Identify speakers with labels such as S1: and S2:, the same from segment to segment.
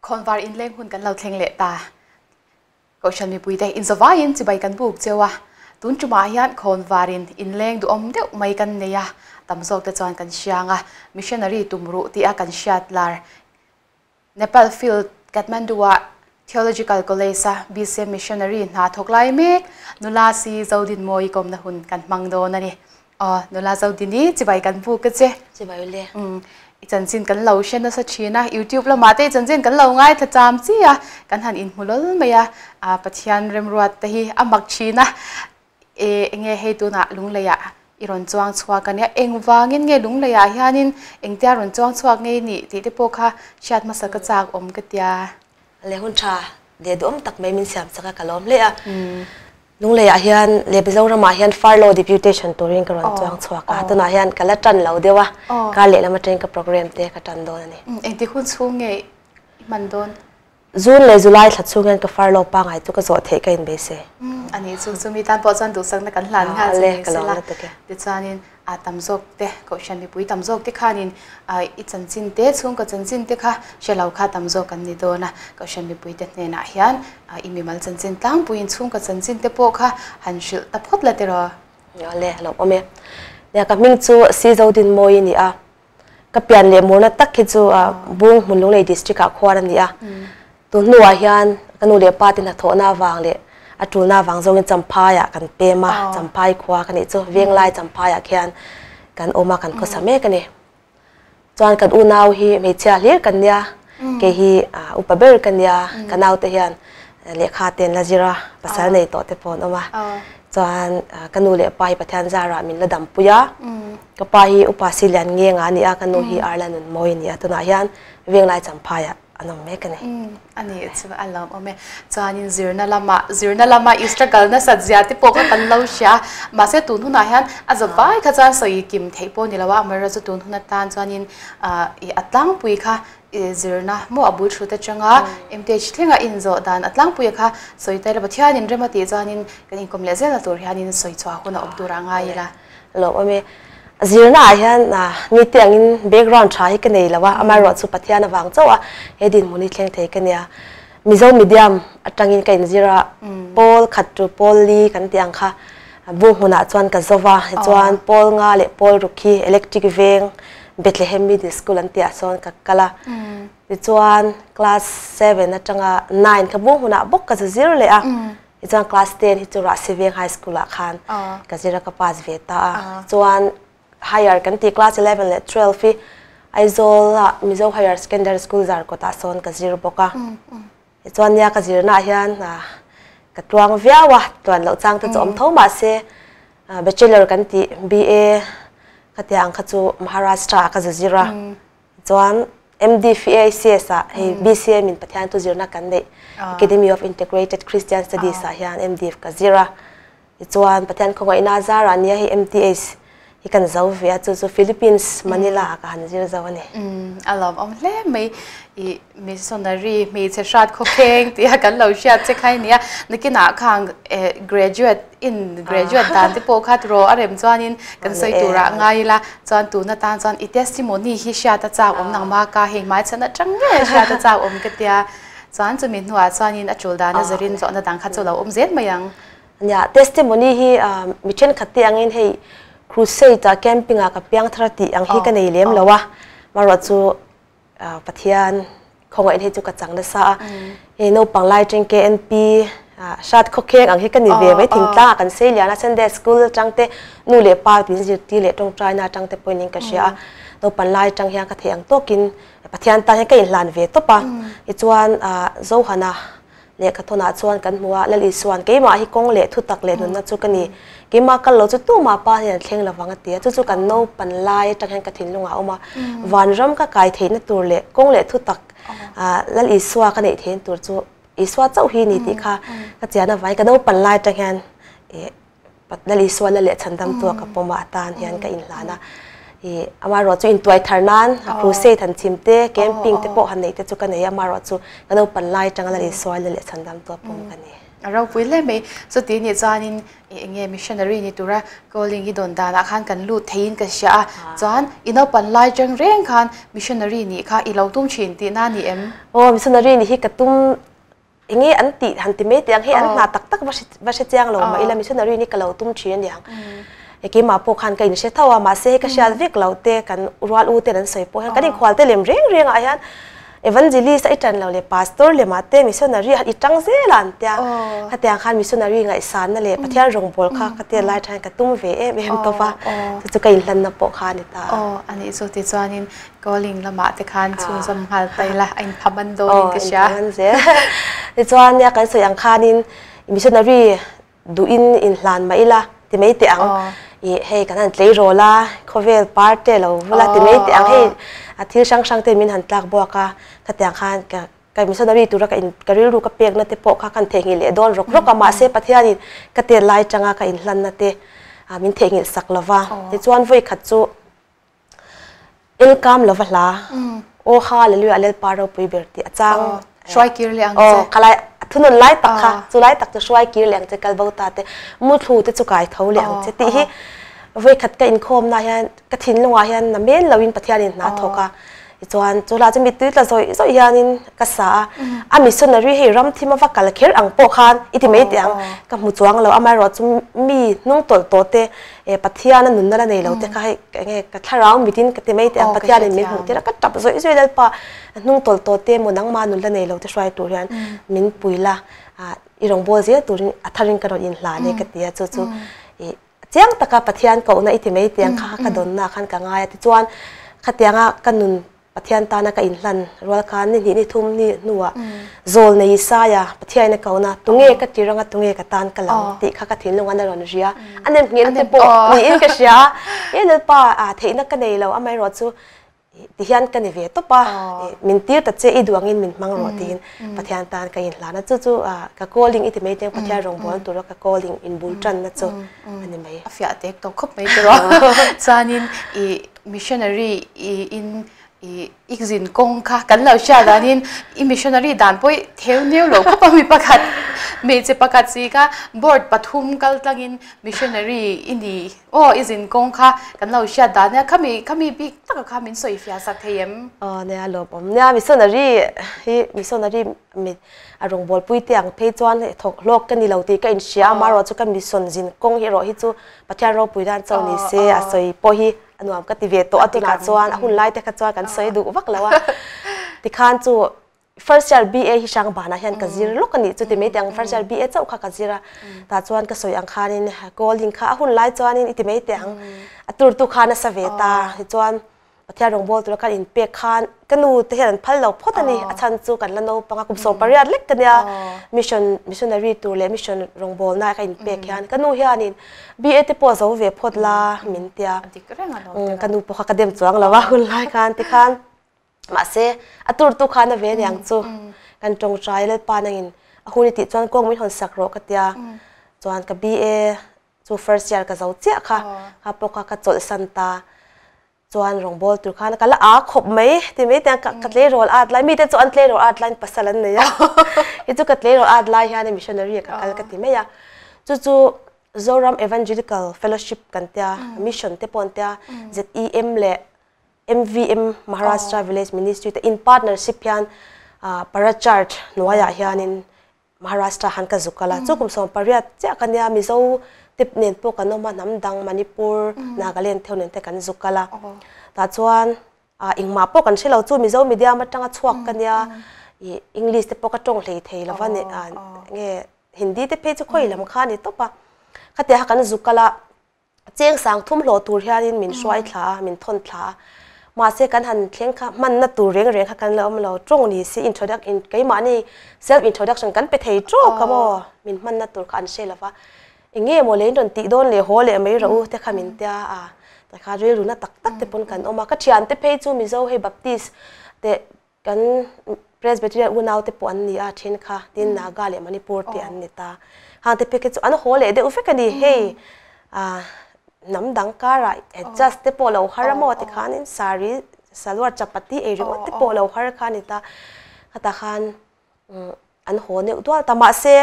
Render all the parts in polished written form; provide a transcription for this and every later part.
S1: Khawnvar inleng hun kan lo thleng leh ta. Kohhran mipuite inzawvaiin chibai kan buk cheu a, tun tumah hian khawnvarin inleng duhawm deuh mai kan nei a, tam zawkte chuan kan hriang a, missionary tumruh tia kan hriat lar Nepal Field, Kathmandu-ah Theological College-a BCM Missionary hna thawk lai mek nula si Zodinmawii kawmna hun kan hmang dawn a ni. Aw, nula Zodini, chibai kan buk a che.
S2: Chibai ule.
S1: Umm, i chanchin kan lo hre nasa thin a, YouTube lamah te i chanchin kan lo ngaithla cham chi a, kan han inhmu lawl mai a, Pathian remruat te hi a mak thin a. E, enge hei tunah Lungleiah i rawn chuang chhuak a nia, engvangin nge Lungleiah hianin engtia rawn chuang chhuak ngei nih tih te pawh kha hriat hmasa ka chak awm ka tia.
S2: Le hun tha leh duhawm tak mai min siam chak a, ka lawm hle a. Lungleiah hian leh Mizoramah hian Furlough Deputation turin ka rawn chuang chhuak a, tunah hian ka la tan lo deuh a, kar lehlam atangin ka programme te ka tan dawn a ni.
S1: Engtik hun chhung nge i hman dawn?
S2: June leh July thla chhung hian ka farlo pangai chu ka zawh theih ka inbeise.
S1: A nih chu, chumi tan pawh chuan duhsakna kan hlan nghal che ni sela. Tichuanin a tam zawk te, Kohhran mipui tam zawk te khanin i chanchin te, chhungkaw chanchin te kha hre lo kha tam zawk an ni dawn a. Kohhran mipui te hnenah hian i mimal chanchin tlangpuiin chhungkaw chanchin te pawh kha han hrilh ta phawt la tiraw?
S2: Awle, a lo awm e. Nia, ka hming chu Sizodinmawi a ni a. Ka pian leh murna tak hi chu Bung hmun Lunglei District ah khuar a ni a. Tun hnuah hian ka nu leh pa te hnathawhna avang leh a tulna avang zawngin Champhai ah kan pem a, Champhai khua ka nih chu Venglai Champhai ah khian kan awm a, kan khawsa mek a ni. Chuan kan unau hi hmeichhia hlir kan nia, kei hi upa ber ka nia, ka naute hian lehkha te an la zir a, pasal nei tawh te pawh an awm a. Chuan ka nu leh pa hi Pathian zarah min la dampui a, ka pa hi Upa Silian Ngenga a ni a, ka nu hi Arla Nunmawi a ni a, tunah hian Venglai Champhaiah an awm mek a ni.
S1: A ni chu a lawmawm e. Chuanin zirna lamah, zirna lama i struggle nasat zia te pawh kha kan lo hria a, mahse tun hunah hian a zavai kha chuan sawi kim theih pawh a ni lo a, amaherawhchu chu tun hun atan chuanin i a tlangpui kha I zirna maw a bul thut atanga MTH thlenga inzawh dan a tlangpuia kha sawi ta ila Pathianin rem a tih chuanin kan inkawm leh zelna tur hianin sawi chhuah hun a awm tur a ngai ila.
S2: Lawm awm e. Zirna ah hian mite angin background tha hi ka nei lo a, amaherawh chu Pathian avang chauh a he dinhmun hi thleng thei ka nia. Mizo medium atangin ka inzir a, pawl khat chu pawl li kan tih ang kha bung hmunah chuan ka zo va, tichuan pawl nga leh pawl ruk hi electric veng Bethlehem Middle School an tihah sawn ka kal a, tichuan class seven atanga nine kha bung hmunah bawk ka za zir leh a, tichuan class ten hi chu Rahsi Veng High School ah khan ka zir a ka pass ve ta a, chuan Higher kan tih class 11 leh 12 hi Aizawl ah Mizo Higher Secondary School Zarkawt ah sawn ka zir bawk a. Tichuan nia ka zirna ah hian ka tluang viau a, tluan loh chang te chu awm tho mahse Bachelor kan tih BA ka tia ang kha chu Maharashtra ah ka za zir a. Tichuan MDFACS ah hei BCM in Pathian thu zirna kan neih Academy of Integrated Christian Studies ah hian MDF ka zir a. Tichuan, Pathian khawngaihna a zarah nia hei MTH hi kan zo ve a, chu chu Philippines, Manila ah ka han zir zo a ni.
S1: Umm, a lawmawm hle mai. I missionary hmeichhe hrat khawkheng tia kan lo hriat che kha i nia. Nakinah khang graduate in graduate dan te pawh kha tiraw a rem chuanin kan sawi turah ngai ila. Chuan tun atan chuan i testimony hi hriat a chak awm nang maka hei hmaichhan atang ngei hriat a chak awm ka tia. Chuan chumi hnuah chuanin a tul dan a zirin zawhna dang kha chu lo awm zel mai ang.
S2: Nia, testimony hi mi thenkhat te angin hei crusade ah camping ah ka piang thar a tih ang hi ka nei lem lo a, marawh chu Pathian khawngaih in hei chu ka chang nasa a, hei naupang lai atang KNP hrat khawkheng ang hi ka ni ve mai thingtlang ah kan sei lian a Sunday school atang te nu leh pa min zirtir leh tawngtaina atang te pawhin in ka hria a, naupang lai atang hian ka theih ang tawkin Pathian tan hian ka inhlan ve tawp a, tichuan Zohana Lehkhathawnah chuan kan hmu a, Lal Isua'n, Keimah hi kawng leh thutak leh nunna chu ka ni. Keimah kal lo chu tumah pa hian an thleng lovang a ti a. Chu chu kan naupan lai atang hian ka thinlungah a awm a. Vanram ka kai theihna tur leh kawng leh thutak Lal Isua ka neih theihna tur chu Isua chauh hi ni tih kha ka chian avangin ka naupan lai atang hian Lal Isua la leh chhandam tu a ka pawm a atan hian ka inhlan a. I amaherawh chu intuai thar nan a crusade han chim te, camping te pawh han neih te chu ka nei a, amaherawh chu ka naupan lai atanga Lal Isua la leh chhandam tu a pawm ka ni.
S1: A ropui hle mai. Chuti nih chuanin eng nge missionary ni tura calling hi dawn danah khan kan lut theiin ka hria a. Chuan i naupan lai chang reng khan missionary nih kha i lo tum thin tihna a ni em?
S2: Aw, missionary nih hi ka tum eng nge an tih han ti mai teh ang hei an hna tak tak va va hre chiang lo mah ila missionary nih ka lo tum thin a niang. Keimah pawh khan ka inhre tho a, mahse hei ka hriat vek lo te kan rual u ten an sawi pawh hian kan inkhual te lem reng reng ah hian Evangelist a i tan lo leh Pastor lemah te missionary i tang zel a an tia. Khatiang khan missionary ngaihsanna leh Pathian rawngbâwl kha ka tel lai thain ka tum ve em em tawp a, chu chu ka inhlanna pawh kha a ni ta.
S1: Aw, a nih chu tichuanin calling lamah te khan chhunzawm nghal ta ila a inphaman dawnin ka hria.
S2: Aw, inphaman zel. Tichuan nia kan sawi ang khanin missionary Duhin inhlan mah ila ti mai teh ang. Ih hei kan han tleirawl a, khawvel par te lo vul a ti mai teh ang. Hei a thil hrang hrang te min han tlak buak a, khatiang khan ka ka missionary tura ka in ka rilru ka pekna te pawh kha kan theihnghilh leh dawn rawk rawk a. Mahse Pathianin ka tet lai tanga ka inhlanna te min theihnghilh sak lo va. Tichuan vawi khat chu Elkam lova hla, Aw Hallelujah Lalpa ropui ber tih a chang.
S1: Hruai kir leh ang che.
S2: Aw, khalai a thunun lai tak kha, chu lai tak chu hruai kir leh ang che, kalbo ta te, muthlu te chu kai tho leh ang che tih hi vawikhat ka inkhawmna hian ka thinlungah hian na men loin Pathianin hna thawk a. Tichuan chu hla chu mittui tla zawih zawih hianin ka sa a, a missionary hei ram thim a va kal kher ang pawh khan i ti mai teh ang, ka hmu chuang lo, amaherawh chu mi hnung tawlh tawh te Pathian a nunna la nei lo te kha hei enge ka thlarau mitin ka ti mai teh ang, Pathianin min hmuh tir a, ka tap zawih zawih Lalpa hnung tawlh tawh te emaw nangmah nun la nei lo te hruai tur hian min pui la, i rawngbâwl zel turin a tharin ka rawn inhlan e ka ti a, chu chu ih Chiang taka Pathian kohna i ti mai tiang kha ka dawnna khan ka ngai a. Tichuan, khatianga ka nun Pathian tana ka inhlan rual khan ni hnih ni thum ni hnuah zawl nei Isaia Pathiain a kohna tunge ka tir anga tunge ka tan ka lang tih kha ka thinlung an a rawn ria. A nem nghilh te pawh niin ka hria a. He Lalpa theihna ka nei lo amaherawh chu Ti hian ka ni ve tawp a, min tir ta che i duh angin min hmang rawh tiin Pathian tan ka inhlan a, chu chu ka calling i ti mai teng Pathian rawngbâwl tura ka calling inbul tanna chu a ni mai.
S1: A fiah tek tawh khawp mai te rawh. Chuanin i missionary i in i i zin kawng kha kan lo hriat danin i missionary dan pawh i theu neu lo khawp a mi pakhat hmeichhe pakhat si kha board pathum kal tlangin missionary i ni. Aw, i zin kawng kha kan lo hriat dan nia, khami khami bik taka kha min sawi fiah sak thei em?
S2: Aw nia lawmawm nia, missionary hi missionary mi a rawngbâwl pui te ang phei chuan thawk hlawk ka ni lo tih ka inhria a, amaherawh chu ka mission zin kawng hi erawh hi chu Pathian ropui dan chauh ni se a sawi pawh hi a nuam ka ti ve tawh a, tunah chuan a hun lai te kha chuan kan sawi duh vak lo a, tikhan chu First year BA hi hrang banah hian ka zir lawk a nih chu ti mai teh ang, first year BA chauh kha ka zir a, tah chuan ka sawi ang khanin calling kha a hun lai chuanin i ti mai teh ang, a turtu kha nasa ve ta tichuan Pathian rawngbâwl tura kan inpek khan ka nu te hian an phal lo phawt a ni, a chhan chu kan la naupang a, kum 18 lek ka nia mission missionary tur leh mission rawngbâwlna ka inpek hian ka nu hianin BA te pawh zo ve phawt la min tia, ka nu pawh kha ka dem chuang lo a hun lai khan tikhan. Mahse, a turtu khan a ve aniang chu. Kan tawngtai Lalpa nangin a hun i tih chuan kawng min hawn sak rawh ka tia. Chuan ka BA chu first year ka zo chiah kha, kha pawh kha ka chawlhsan ta. Chuan rawngbâwl tur khan ka la â khawp mai ti mai te ka ka tleirawl ât lai, mite chu an tleirawl ât laiin pasal an nei a. Hi chu ka tleirawl ât lai hian missionary ah ka kal ka ti mai a. Chu chu Zoram Evangelical Fellowship kan tia, mission te pawh an tia, ZEM leh MVM, Maharashtra Village Ministry te in partnership hian Parachurch hnuaiah hianin Maharashtra han ka zuk kal a, chu kum 18 chiah ka nia Mizo te nen pawh kan awm a, hnam dang Manipur, Nagaland theuh nen te kan zuk kal a. Tah chuan engmah pawh kan hre lo chu Mizo medium atanga chhuak ka nia, ih English te pawh ka tawng hlei thei lo va nge Hindi te phei chu khawi lam kha a ni tawp a, khatiang kha kan zuk kal a. Cheng sang thum hlawh tur hianin min hruai thla a, min thawn thla a. Mahse kan han thleng kha hmanna tur reng reng kha kan la awm lo. Tawng ni si introduct in keimahni self introduction kan pe thei tawk a maw? Min hmanna tur kha an hre lo va. Eng nge maw lei in rawn tih dawn leh haw leh mai rawh u te kha min tia a. Tikha rilru na tak tak te pawn kan awm a. Ka thiante phei chu Mizo hei Baptist te Kan Presbyterian unau te pawh an ni a, then kha tin Naga leh Manipur te an ni ta. Hang te phei khi chu an haw leh deuh vek a ni. Hei hnam dang karah adjust te pawh lo har a maw tikhanin sari salwar chapati ei ringawt te pawh lo har kha a ni ta. Khatah khan an haw neuh dual ta. Mahse.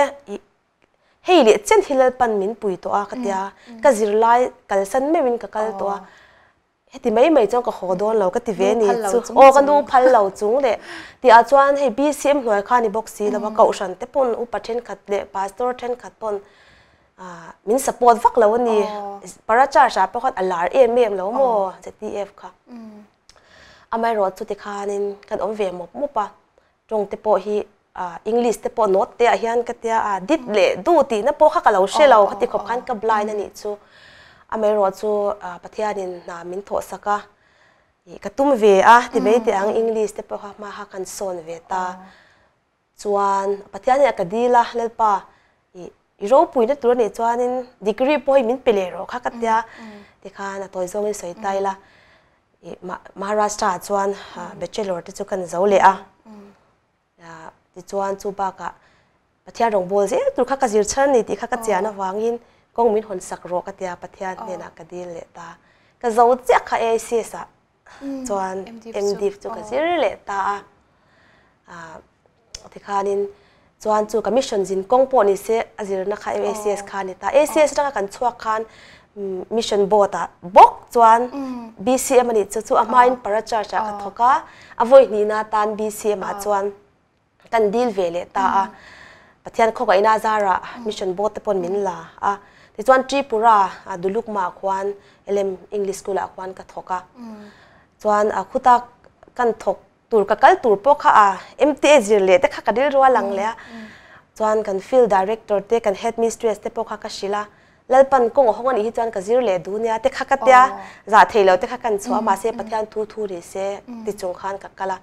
S2: Hei leh chen hi Lalpan min pui tawh a ka tia, ka zirlai kalsan meuhin ka kal tawh a, heti mai mai chuan ka haw dawn lo ka ti ve ni chu. Aw ka nu phal lo chung leh tih ah chuan hei BCM hnuai kha ni bawk si lo a, kohhran te pawn upa thenkhat leh pastor thenkhat pawn min support vak lo a ni. Para church ah pawh khan a lar em em lo maw ZTF kha. Amaherawh chu tikhanin kan awm ve mawp mawp a, Tawng te pawh hi English te pawh note te ah hian ka tia a dit leh du tihna pawh kha ka lo hre lo khati khawp khan ka blind a nih chu. Amaherawh chu Pathianin hna min thawh sak a, ih ka tum ve a ti mai teh ang English te pawh kha hma kha kan sawn ve ta. Chuan Pathian hian ka dil a Lalpa ih i ropuina tur a nih chuanin degree pawh hi min pe leh rawh kha ka tia tikhan a tawi zawngin sawi ta ila. Maharashtra ah chuan bachelor te chu kan zo leh a, tichuan chu bakah Pathian rawngbâwl zel tur kha ka zir chhan a ni tih kha ka chian avangin kawng min hawn sak rawh ka tia Pathian hnenah ka dil leh ta. Ka zo chiah kha AICS ah chuan MDiv chu ka zir leh ta a. Tikhanin chuan chu ka mission zin kawng pawh ni se a zirna kha ACS kha a ni ta. ACS atanga kan chhuak khan mission board ah bawk chuan BCM a nih chu chu a hmain para church ah ka thawk a, a vawi hnihna atan BCM ah chuan kan dil ve leh ta a. Pathian khawkaihna zarah mission board te pawn min la a. Tichuan Tripura Dulukma ah khuan LM English School ah khuan ka thawk a. Chuan khuta kan thawk Tur ka kal tur pawh kha a MTA zir leh te kha ka rilru a lang leh a. Chuan kan field director te, kan head mistress te pawh kha ka hrilh a, Lalpan kawng a hawng a nih hi chuan ka zir leh duh nia te kha ka tia, zah thei lo te kha kan chhuah a, mahse Pathian thu thu ni se ti chung khan ka kal a.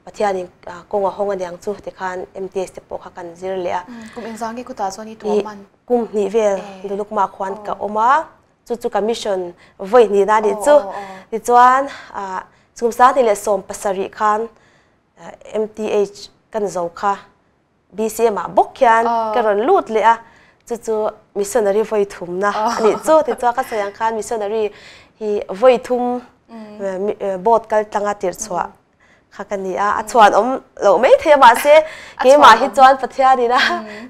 S2: Pathianin kawng a hawng a niang chu ti khan MTS te pawh kha kan zir leh a.
S1: Kum engzah nge khutah chuan i tuam man?
S2: Kum hnih vel Dulukma khuan ka awm a. Chu chu ka mission vawi hnihna a nih chu. Tichuan kum 2017 khan MTH kan zo kha BCM ah bawk hian ka rawn lut leh a, chu chu missionary vawi thumna a nih chu. Tichuan ka sawi ang khan missionary hi vawi thum boat kal tlanga tirh chhuah kha ka ni a, a chhuan awm loh mai thei a mahse keimah hi chuan Pathianin a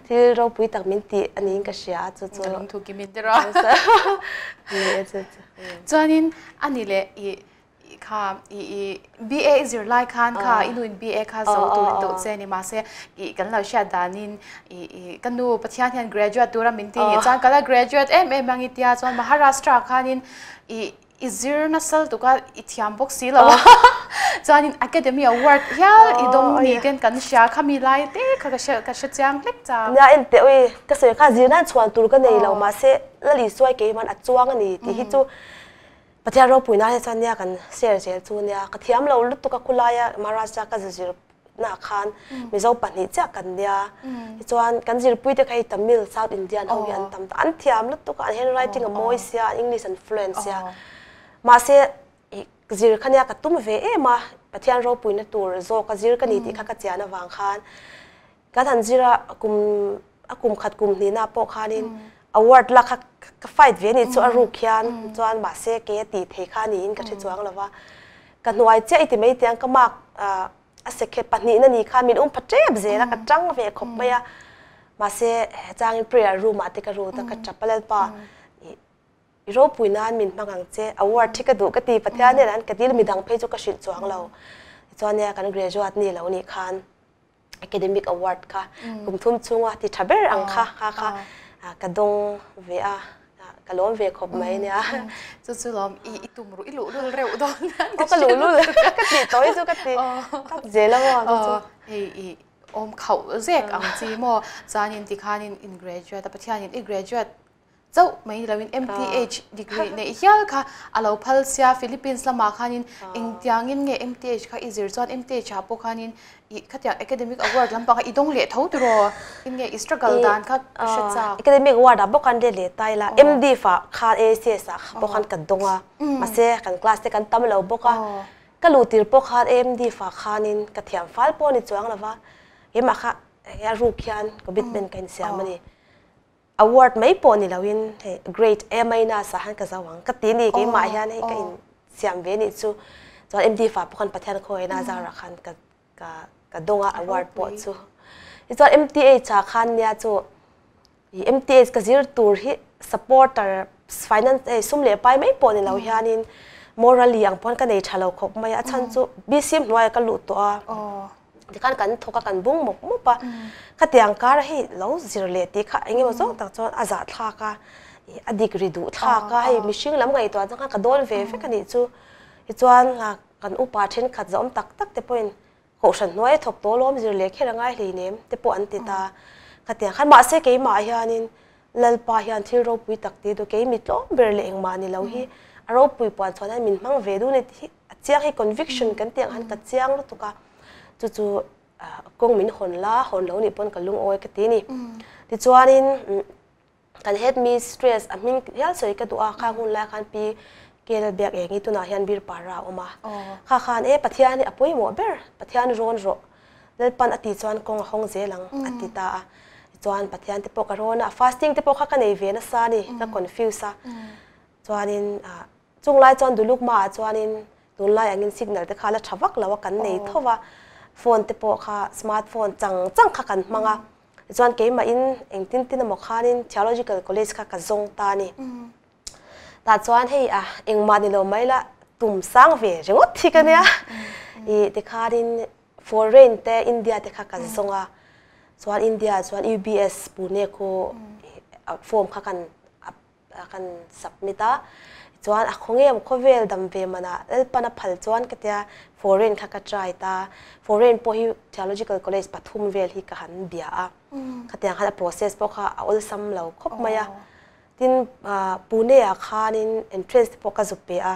S2: thil ropui tak min tih a niin ka hria a chu chu.
S1: Ka lungthu kim in tir a.
S2: Ni e chu chu.
S1: Chuanin a ni leh i kha i i BA i zir lai khan kha i nu in BA kha zo tur in deuh che ni mahse i kan lo hriat danin i i ka nu Pathian hian graduate tura min ti nih chuan ka la graduate em em ang i tia chuan Maharashtra khanin i I zir nasa lutuk a, i thiam bawk si lo a. Chuanin Academy Award hial i dawng ni ten kan hria khami lai te kha ka hre ka hre chiang hlek chang.
S2: Nia en teh ui, ka sawi kha zir nan chhuan tur ka nei lo mahse Lalisua keiman a chuang a ni tih hi chu Pathian ropui nan hi chuan nia kan share zel chu nia. Ka thiam lo lutuk a khulaia Maharashtra ka zir na khan Mizo pahnih chiah kan nia. Tichuan kan zirpui te kha hei Tamil, South Indian ho hi an tam ta. An thiam lutuk a, an handwriting a mawi sia, an English an fluent sia. Mahse i zir kha nia ka tum ve em a, Pathian ropuina tur zawk a zir ka ni tih kha ka chian avang khan kan han zir a, kum a kum khat kum hnihna pawh khanin award lak kha ka fight ve anih chu a ruk hian chuan mahse kei a tih thei kha niin ka hre chuang lo va. Ka hnuai chiah i ti mai tiang ka mark A sekhe pahnihna ni khan min um pha tep zel a, ka tang ve khawp mai a. Mahse, hechangin prayer room ah te ka rut a, ka tap a Lalpa, i ropui nan min hmang ang che, award hi ka duh ka ti, Pathian nen an ka dil midang phei chu ka hrilh chuang lo. Tichuan nia kan graduate ni lo nih khan academic award kha kum thum chhunga ti tha ber ang kha kha kha ka dawng ve a. Ka lawm ve khawp mai nia.
S1: Chu chu lawm i tum ruh i luh lul reuh dawn
S2: nan ka luh lul ka tih tawh hi chu ka ti tap zel a maw chu chu.
S1: Hei i awm khauh zek ang chi maw chuanin tikhanin in graduate a Pathianin i graduate chauh mai ni loin MTH degree neih hial kha a lo phal sia Philippines lamah khanin engtiangin nge MTH kha i zir chuan MTH ah pawh khanin I khatiang academic award lampang kha i dawng leh tho tiraw? In nge i struggle dan kha ka hre chak.
S2: Academic award ah bawk khan let leh ta ila MDiv ah khan ACS ah pawh khan ka dawng a, mahse kan class te kan tam lo bawk a, ka luh tir pawh khan MDiv ah khanin ka thiam fal pawh a ni chuang lo va, keimah kha a ruk hian commitment ka insiam a ni. Award mai pawh ni loin hei grade A minus ah khan ka zo ang ka ti ni keimah hian hei ka in siam ve nih chu chuan MD fa pawh khan Pathian khawiaina zarah khan ka ka ka dawng a award pawh chu tichuan MTH ah khan nia chu i MTH ka zir tur hi supporter finance hei sum leh pai mai pawh ni lo hianin morally ang pawn ka nei tha lo khawp mai a, a chhan chu BCM hnuaiah ka luh tawh a, tikhan kan thawk a kan bung mawp mawp a, khatiang kar hei lo zir leh tih kha eng emaw zawng tak chuan a zahthlak a, a dik ri duh thlak a, hei mihring lam ngaihtuah chuan khan ka dawn ve vek a nih chu, tichuan kan upa thenkhat zawm tak tak te pawhin Kohhran hnuai a thawk tawh lawm zir leh kher a ngai hleinem te pawh an ti ta. Khatiang khan mahse keimah hianin Lalpa hian thil ropui tak ti duh kei mi tlawm ber leh engmah ni lo hi a ropui puan chhuan hian min hmang ve duh ni tih hi a chiang hi conviction kan tih ang khan ka chiang lutuk a, chu chu kawng min hawn la hawn lo nih pawn ka lungawi ka ti ni. Tichuanin. Kan head mistress a hming hial sawi ka duh a, khang hun lai khan Pi Kel Biak Engi tunah hian Bir Para a awm a. Kha khan e Pathian hi a pawimawh ber, Pathian rawn rawh, Lalpan a ti chuan kawng a hawng zel ang a ti ta a. Tichuan Pathian te pawh ka rawn a, fasting te pawh kha ka nei ve nasa a ni, ka confuse a. Chuanin chung lai chuan Dulukma ah chuanin tunlai angin signal te kha la tha vak lo a kan nei tho va, phone te pawh kha smartphone chang chang kha kan hmang a. Tichuan keimahin engtin tin emaw khanin Theological College kha ka zawng ta a ni. Tah chuan hei a engmah ni lo mai la tum sang ve ringawt hi ka nia. I tikhanin foreign te India te kha ka zawng a. Chuan India chuan UBS Pune khu form kha kan a kan submit a, chuan a khaw nge khawvel dam ve manah Lalpan a phal chuan ka tia foreign kha ka try ta, foreign pawh hi theological college pathum vel hi ka han bia a, khatiang khan a process pawh kha a awlsam lo khawp mai a, tin Pune ah khanin entrance te pawh ka zuk pe a,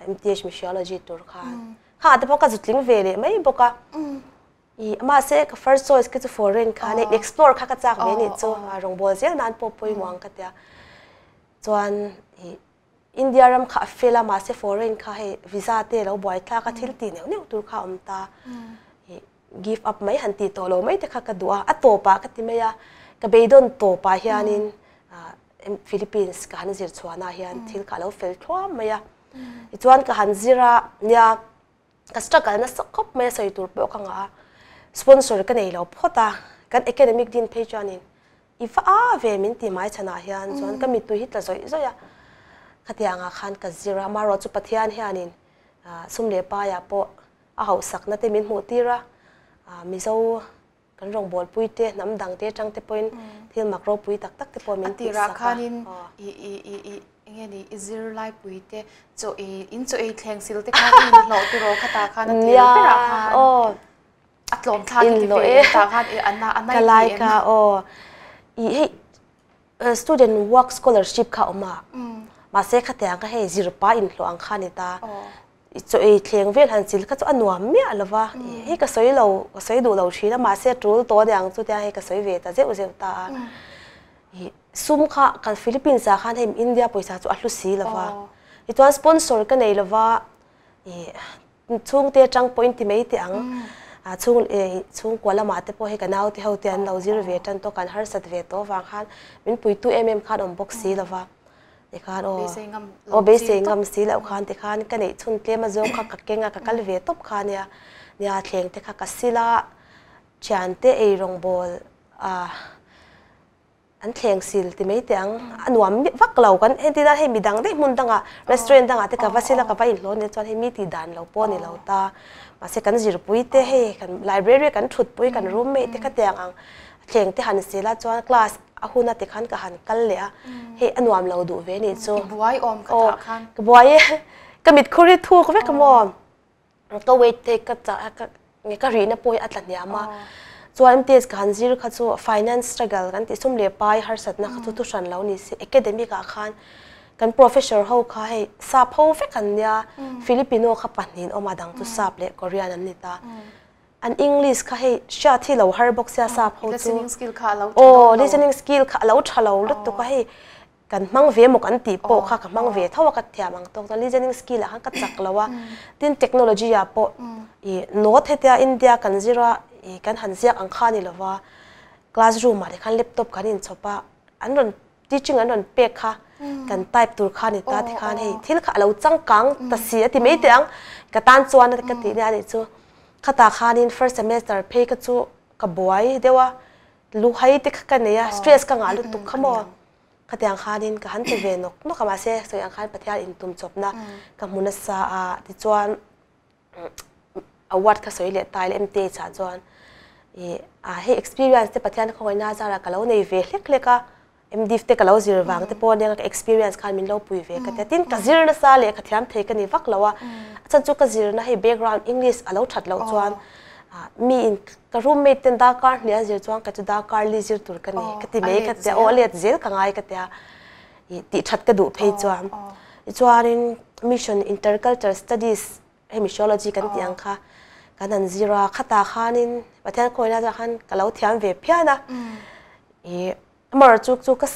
S2: MTH Missiology tur khan, kha te pawh ka zut tling ve leh mai bawk a. I mahse ka first choice khi chu foreign kha ania explore kha ka chak ve anih chu rawngbâwl zel nan pawh pawimawh ang ka tia. Chuan i India ram kha a fel a mahse foreign kha hei visa te lo buai thlak a thil tih neuh neuh tur kha a awm ta. I give up mai han tih tawh lo mai te kha ka duh a, a tawpah ka ti mai a, ka beidawn tawpah hianin Philippines ka han zir chhuanah hian thil kha a lo fel thluam mai a. Tichuan ka han zir a nia. Ka struggle nasa khawp mai a sawi tur pawh ka ngah a, sponsor ka nei lo phawt a, kan academic din phei chuanin i va a ve min ti mai chhanah hian chuan ka mittui hi tla zawih zawih a, khatiang ah khan ka zir a, amaherawh chu Pathian hianin sum leh paiah pawh a hauhsakna te min hmuh tir a, Mizo Kan rawngbawlpui te, hnam dang te atang te pawhin thil mak ropui tak tak te pawh min tihsak a.
S1: A tirah khanin i i i i enge ni i zirlaipui te chaw ei in chaw ei thleng sil te khan i inhlawh tiraw khatah khan a tir berah khan a tlawm thlak i ti ve em tah khan i a na a nai ti em.
S2: Ka lai ka aw i hei student work scholarship kha a awm a mahse khatiang kha hei zirpa inhlawh ang kha a ni ta. I chaw ei thleng vel han chil kha chu a nuam miah lo va, hei ka sawi lo, ka sawi duh lo thin a, mahse a tul tawh aniang chu tia hei ka sawi ve ta zeuh zeuh ta a. I sum kha kan Philippines ah khan hei India pawisa chu a hlu si lo va, tichuan sponsor ka nei lo va, i chhungte atang pawhin ti mai teh ang, chhung chhungkua lamah te pawh hei ka naute ho te an lo zir ve tan tawh, kan harsat ve tawh avang khan min puitu em em khan awm bawk si lo va. Tikhan aw, aw beisei ngam si loh khan tikhan ka neih chhun tlem a zawng kha ka keng a, ka kal ve tawp kha nia. Nia thleng te kha ka sil a, thiante ei rawngbawl a an thleng sil ti mai teh ang, a nuam vak lo kan entir nan hei midang daih hmun dangah restaurant dangah te ka va sil a ka va inhlawh nia chuan hei mi tih dan lo pawh a ni lo ta. Mahse kan zirpui te hei kan library kan thutpui kan roommate te kha tiang ang thleng te han sil a chuan class a hun a tikhan ka han kal leh a, hei a nuam lo duh ve nih chu.
S1: I buai awm ka tah khan.
S2: Ka buai e, ka mit khur hi thuk vek a maw. Ka weight te ka chah ka nge ka rihna pawh hi a tla hniam a. Chuan MTS ka han zir kha chu finance struggle kan tih sum leh pai harsatna kha chu thu hran lo ni se academic ah khan kan professor ho kha hei sap ho vek an nia, Filipino kha pahnihin awm a dang chu sap leh Korean an ni ta. An English kha hei hriat hi lo har bawk sia sap ho chu.
S1: Listening skill kha a lo tha lo.
S2: Aw listening skill kha a lo tha lo lutuk a hei kan hmang ve maw kan tih pawh kha ka hmang ve tho a ka thiam ang tawk chuan listening skill ah khan ka chak lo a. Tin technology ah pawh i note hetia India kan zir a i kan han ziak ang kha a ni lo va classroom ah te khan laptop kan inchhawp a an rawn teaching an rawn pek kha kan type tur kha ni ta tikhan hei thil kha a lo changkang ta si a ti mai teh ang ka tan chuan ka tih nia nih chu khatah khanin first semester phei kha chu ka buai deuh a. Luhai te kha ka nei a, stress ka ngah lutuk kha maw? Khatiang khanin ka han ti ve nawk nawk a, mahse sawi ang khan Pathian intum chawpna ka hmu nasa a, tichuan award kha sawi leh ta ila MTH ah chuan ih hei experience te Pathian khawngaihna zarah ka lo nei ve hlek hlek a, MDiv te ka lo zir vang te pawh ania ka experience khan min lo pui ve ka tia, tin ka zir nasa leh ka thiam thei ka ni vak lo a, a chhan chu ka zirna hei background English a lo that loh chuan mi in ka roommate ten darkar hnih an zir chuan ka chu darkar li zir tur ka ni ka ti mai ka tia, aw a let zel ka ngai ka tia ih tih that ka duh phei chuan tichuanin mission intercultural studies hei missiology kan tih ang kha kan han zir a, khatah khanin Pathian khawina chuan khan ka lo thiam ve phian a ih Amaherawhchu chu ka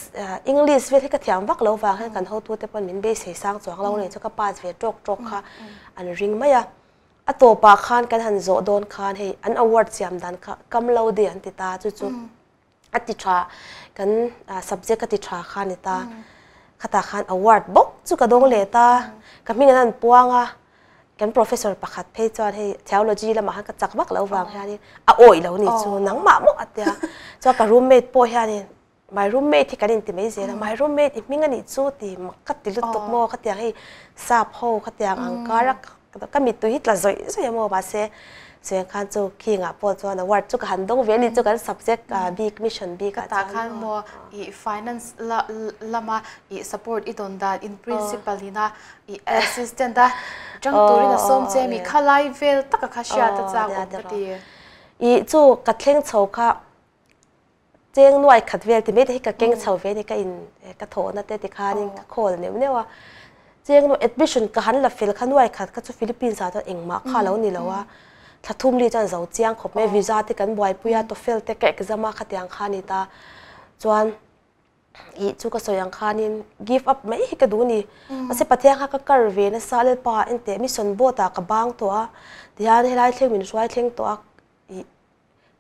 S2: English vel hi ka thiam vak lo vang hian kan hotute pawn min beisei sang chuang lo nei chu ka pass ve tawk tawk kha an ring mai a. A tawpah khan kan han zawh dawn khan hei an award siam dan kha kam lo de an ti ta chu chu a ti tha kan subject a ti tha kha a ni ta. Khatah khan award bawk chu ka dawng leh ta. Ka hming an han puang a. Kan professor pakhat phei chuan hei theology lamah khan ka chak vak lo vang hianin a awih lo ni chu nangmah maw a tia. Chuan ka roommate pawh hianin my roommate hi kan inti mai zel a, my roommate i hming a nih chu ti mak ka ti lutuk maw ka tiang hei sap ho ka tiang ang kar a ka mittui hi tla zawih zawih a maw mahse chuan khan chu khingah pawh chuan award chu ka han dawng ve a ni chu kan subject bik mission bik ah
S1: chuan. Ka tah khan maw i finance lama i support i dawn dan in principal ina I assistant a tang turin a sawm che mi kha lai vel taka kha hriat a chak awm ka ti.
S2: I chu ka thleng chho kha cheng nuai khat vel ti mai te hi ka keng chho ve ni ka in ka thawhna te tikhanin ka khawl neuh neuh a. Cheng nuai admission ka han la fel kha nuai khat kha chu Philippines ah chuan engmah kha lo ni lo a. Thla thum li chuan zo chiang khawp mai visa te kan buaipui a TOEFL te ka exam a khatiang kha ni ta. Chuan Ih chu ka sawi ang khanin give up mai hi ka duh ni. Mahse Pathian kha ka kar ve nasa Lalpa enteh mission boat ah ka bang tawh a, tihian helai thleng min hruai thleng tawh a, ih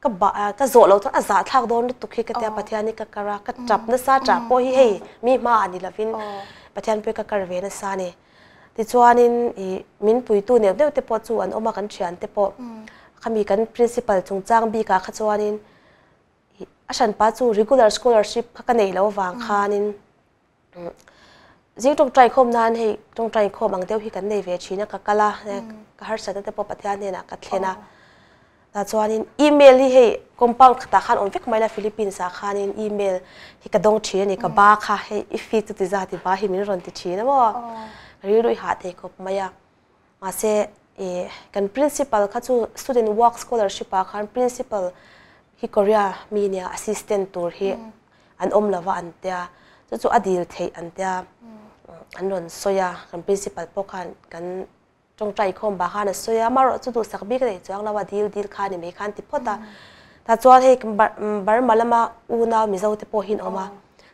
S2: ka bah ka zawh loh chuan a zah thlak dawn lutuk hi ka tia Pathian hi ka kar a, ka tap nasa tah pawh hi hei mi hma ah ni lovin Pathian pawh hi ka kar ve nasa a ni. Tichuanin ih min puitu neuh neuh te pawh chu an awm a kan thian te pawh khami kan principal chungchang bik ah kha chuanin A hranpa chu regular scholarship kha ka nei lo avang khanin zing tawngtai khawm nan hei tawngtai khawm ang deuh hi kan nei ve thin a, ka kal a, ka harsatna te pawh Pathian hnenah ka thlen a. Tah chuanin email hi hei compound khatah khan awm vek mai la Philippines ah khanin email hi ka dawng thin a ni, ka ba kha hei i fee chu ti zat i ba hi min rawn ti thin a maw, ka rilru i hah thei khawp mai a. Mahse, ih, kan principal kha chu student work scholarship ah khan principal hi Korea mi nia assistant tur hi an awm lova an tia, chu chu a dil theih an tia, an rawn sawi a, kan principal pawh khan kan tawngtai khawm bah khan a sawi a, amaherawh chu duhsak bik a nei chuang lo a, dil dil kha ni mai khan ti phawt a. Tah chuan hei Burma lama unau Mizo te pawh hi an awm a,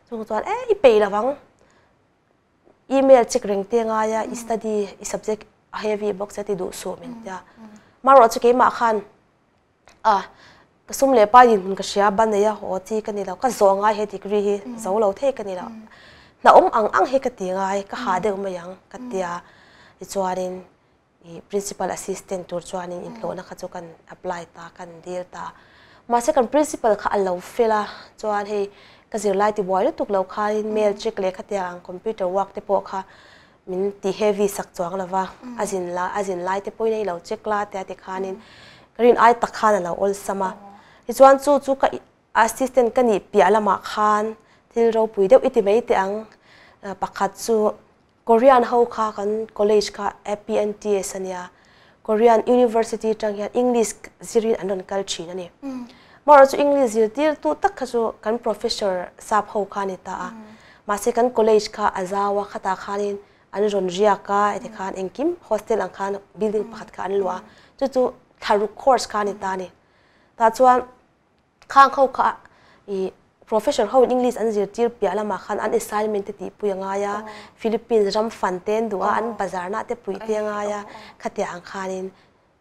S2: chung chuan e i peih lovang. Email check reng te ngai a, i study, i subject a heavy bawk che ti duh suh min tia. Marawh chu keimah khan a ka sum leh pa dinhmun ka hria ban nei a haw chi ka ni lo, ka zawh ngai he degree hi zo lo thei ka ni lo. Hna awm ang ang hi ka ti ngai, ka ha deuh mai ang ka tia. Tichuanin I principal assistant tur chuanin inhlawhna kha chu kan apply ta, kan dil ta. Mahse kan principal kha a lo fel a, chuan hei ka zirlai ti buai lutuk lo khanin mail check leh khatiang ang computer work te pawh kha min ti heavy sak chuang lo va, a zin la a zin lai te pawhin hei lo check la tia tikhanin ka rin ai tak khan a lo awlsam a. Tichuan chu chu ka assistant ka nih piah lamah khan thil ropui deuh i ti mai teh ang, pakhat chu Korean ho kha kan college kha APNTS a nia, Korean University atang hian English zirin an rawn kal thin a ni. Amaherawhchu chu English zirtirtu tak kha chu kan professor sap ho kha a ni ta a. Mahse kan college kha a zau a, khatah khanin an rawn riak a, heti khan engkim hostel ang khan building pakhat kha an luah a, chu chu thlaruk course kha a ni ta a ni. Tah chuan Khang ho kha i professor ho in English an zirtir piah lamah khan an assignment te tihpui a ngai a, Philippines ram fan te an duh a, an bazar nah te puih te a ngai a, khatiang ang khanin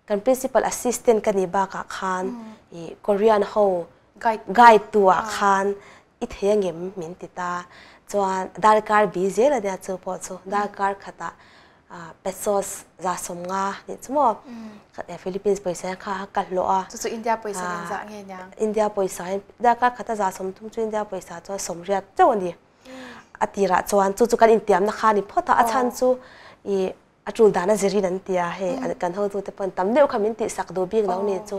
S2: kan principal assistant ka nih bakah khan i Korean ho guide tu ah khan i thei angem min ti ta. Chuan darkar bi zel a nia chu pawh chu darkar khatah. Pesos 150 nih chu maw Philippines pawisa hian kha ka hlawh a.
S1: Chu chu India pawisa nen zah nge niang?
S2: India pawisa hian darkar khata 130 chu India pawisa chuan 80 chauh a ni. A tirah chuan chu chu kan intiamna kha a ni phawt a, a chhan chu ih a tul dan a zirin an ti a, hei kan hotute pawn tam deuh kha min tihsak duh bik lo ni chu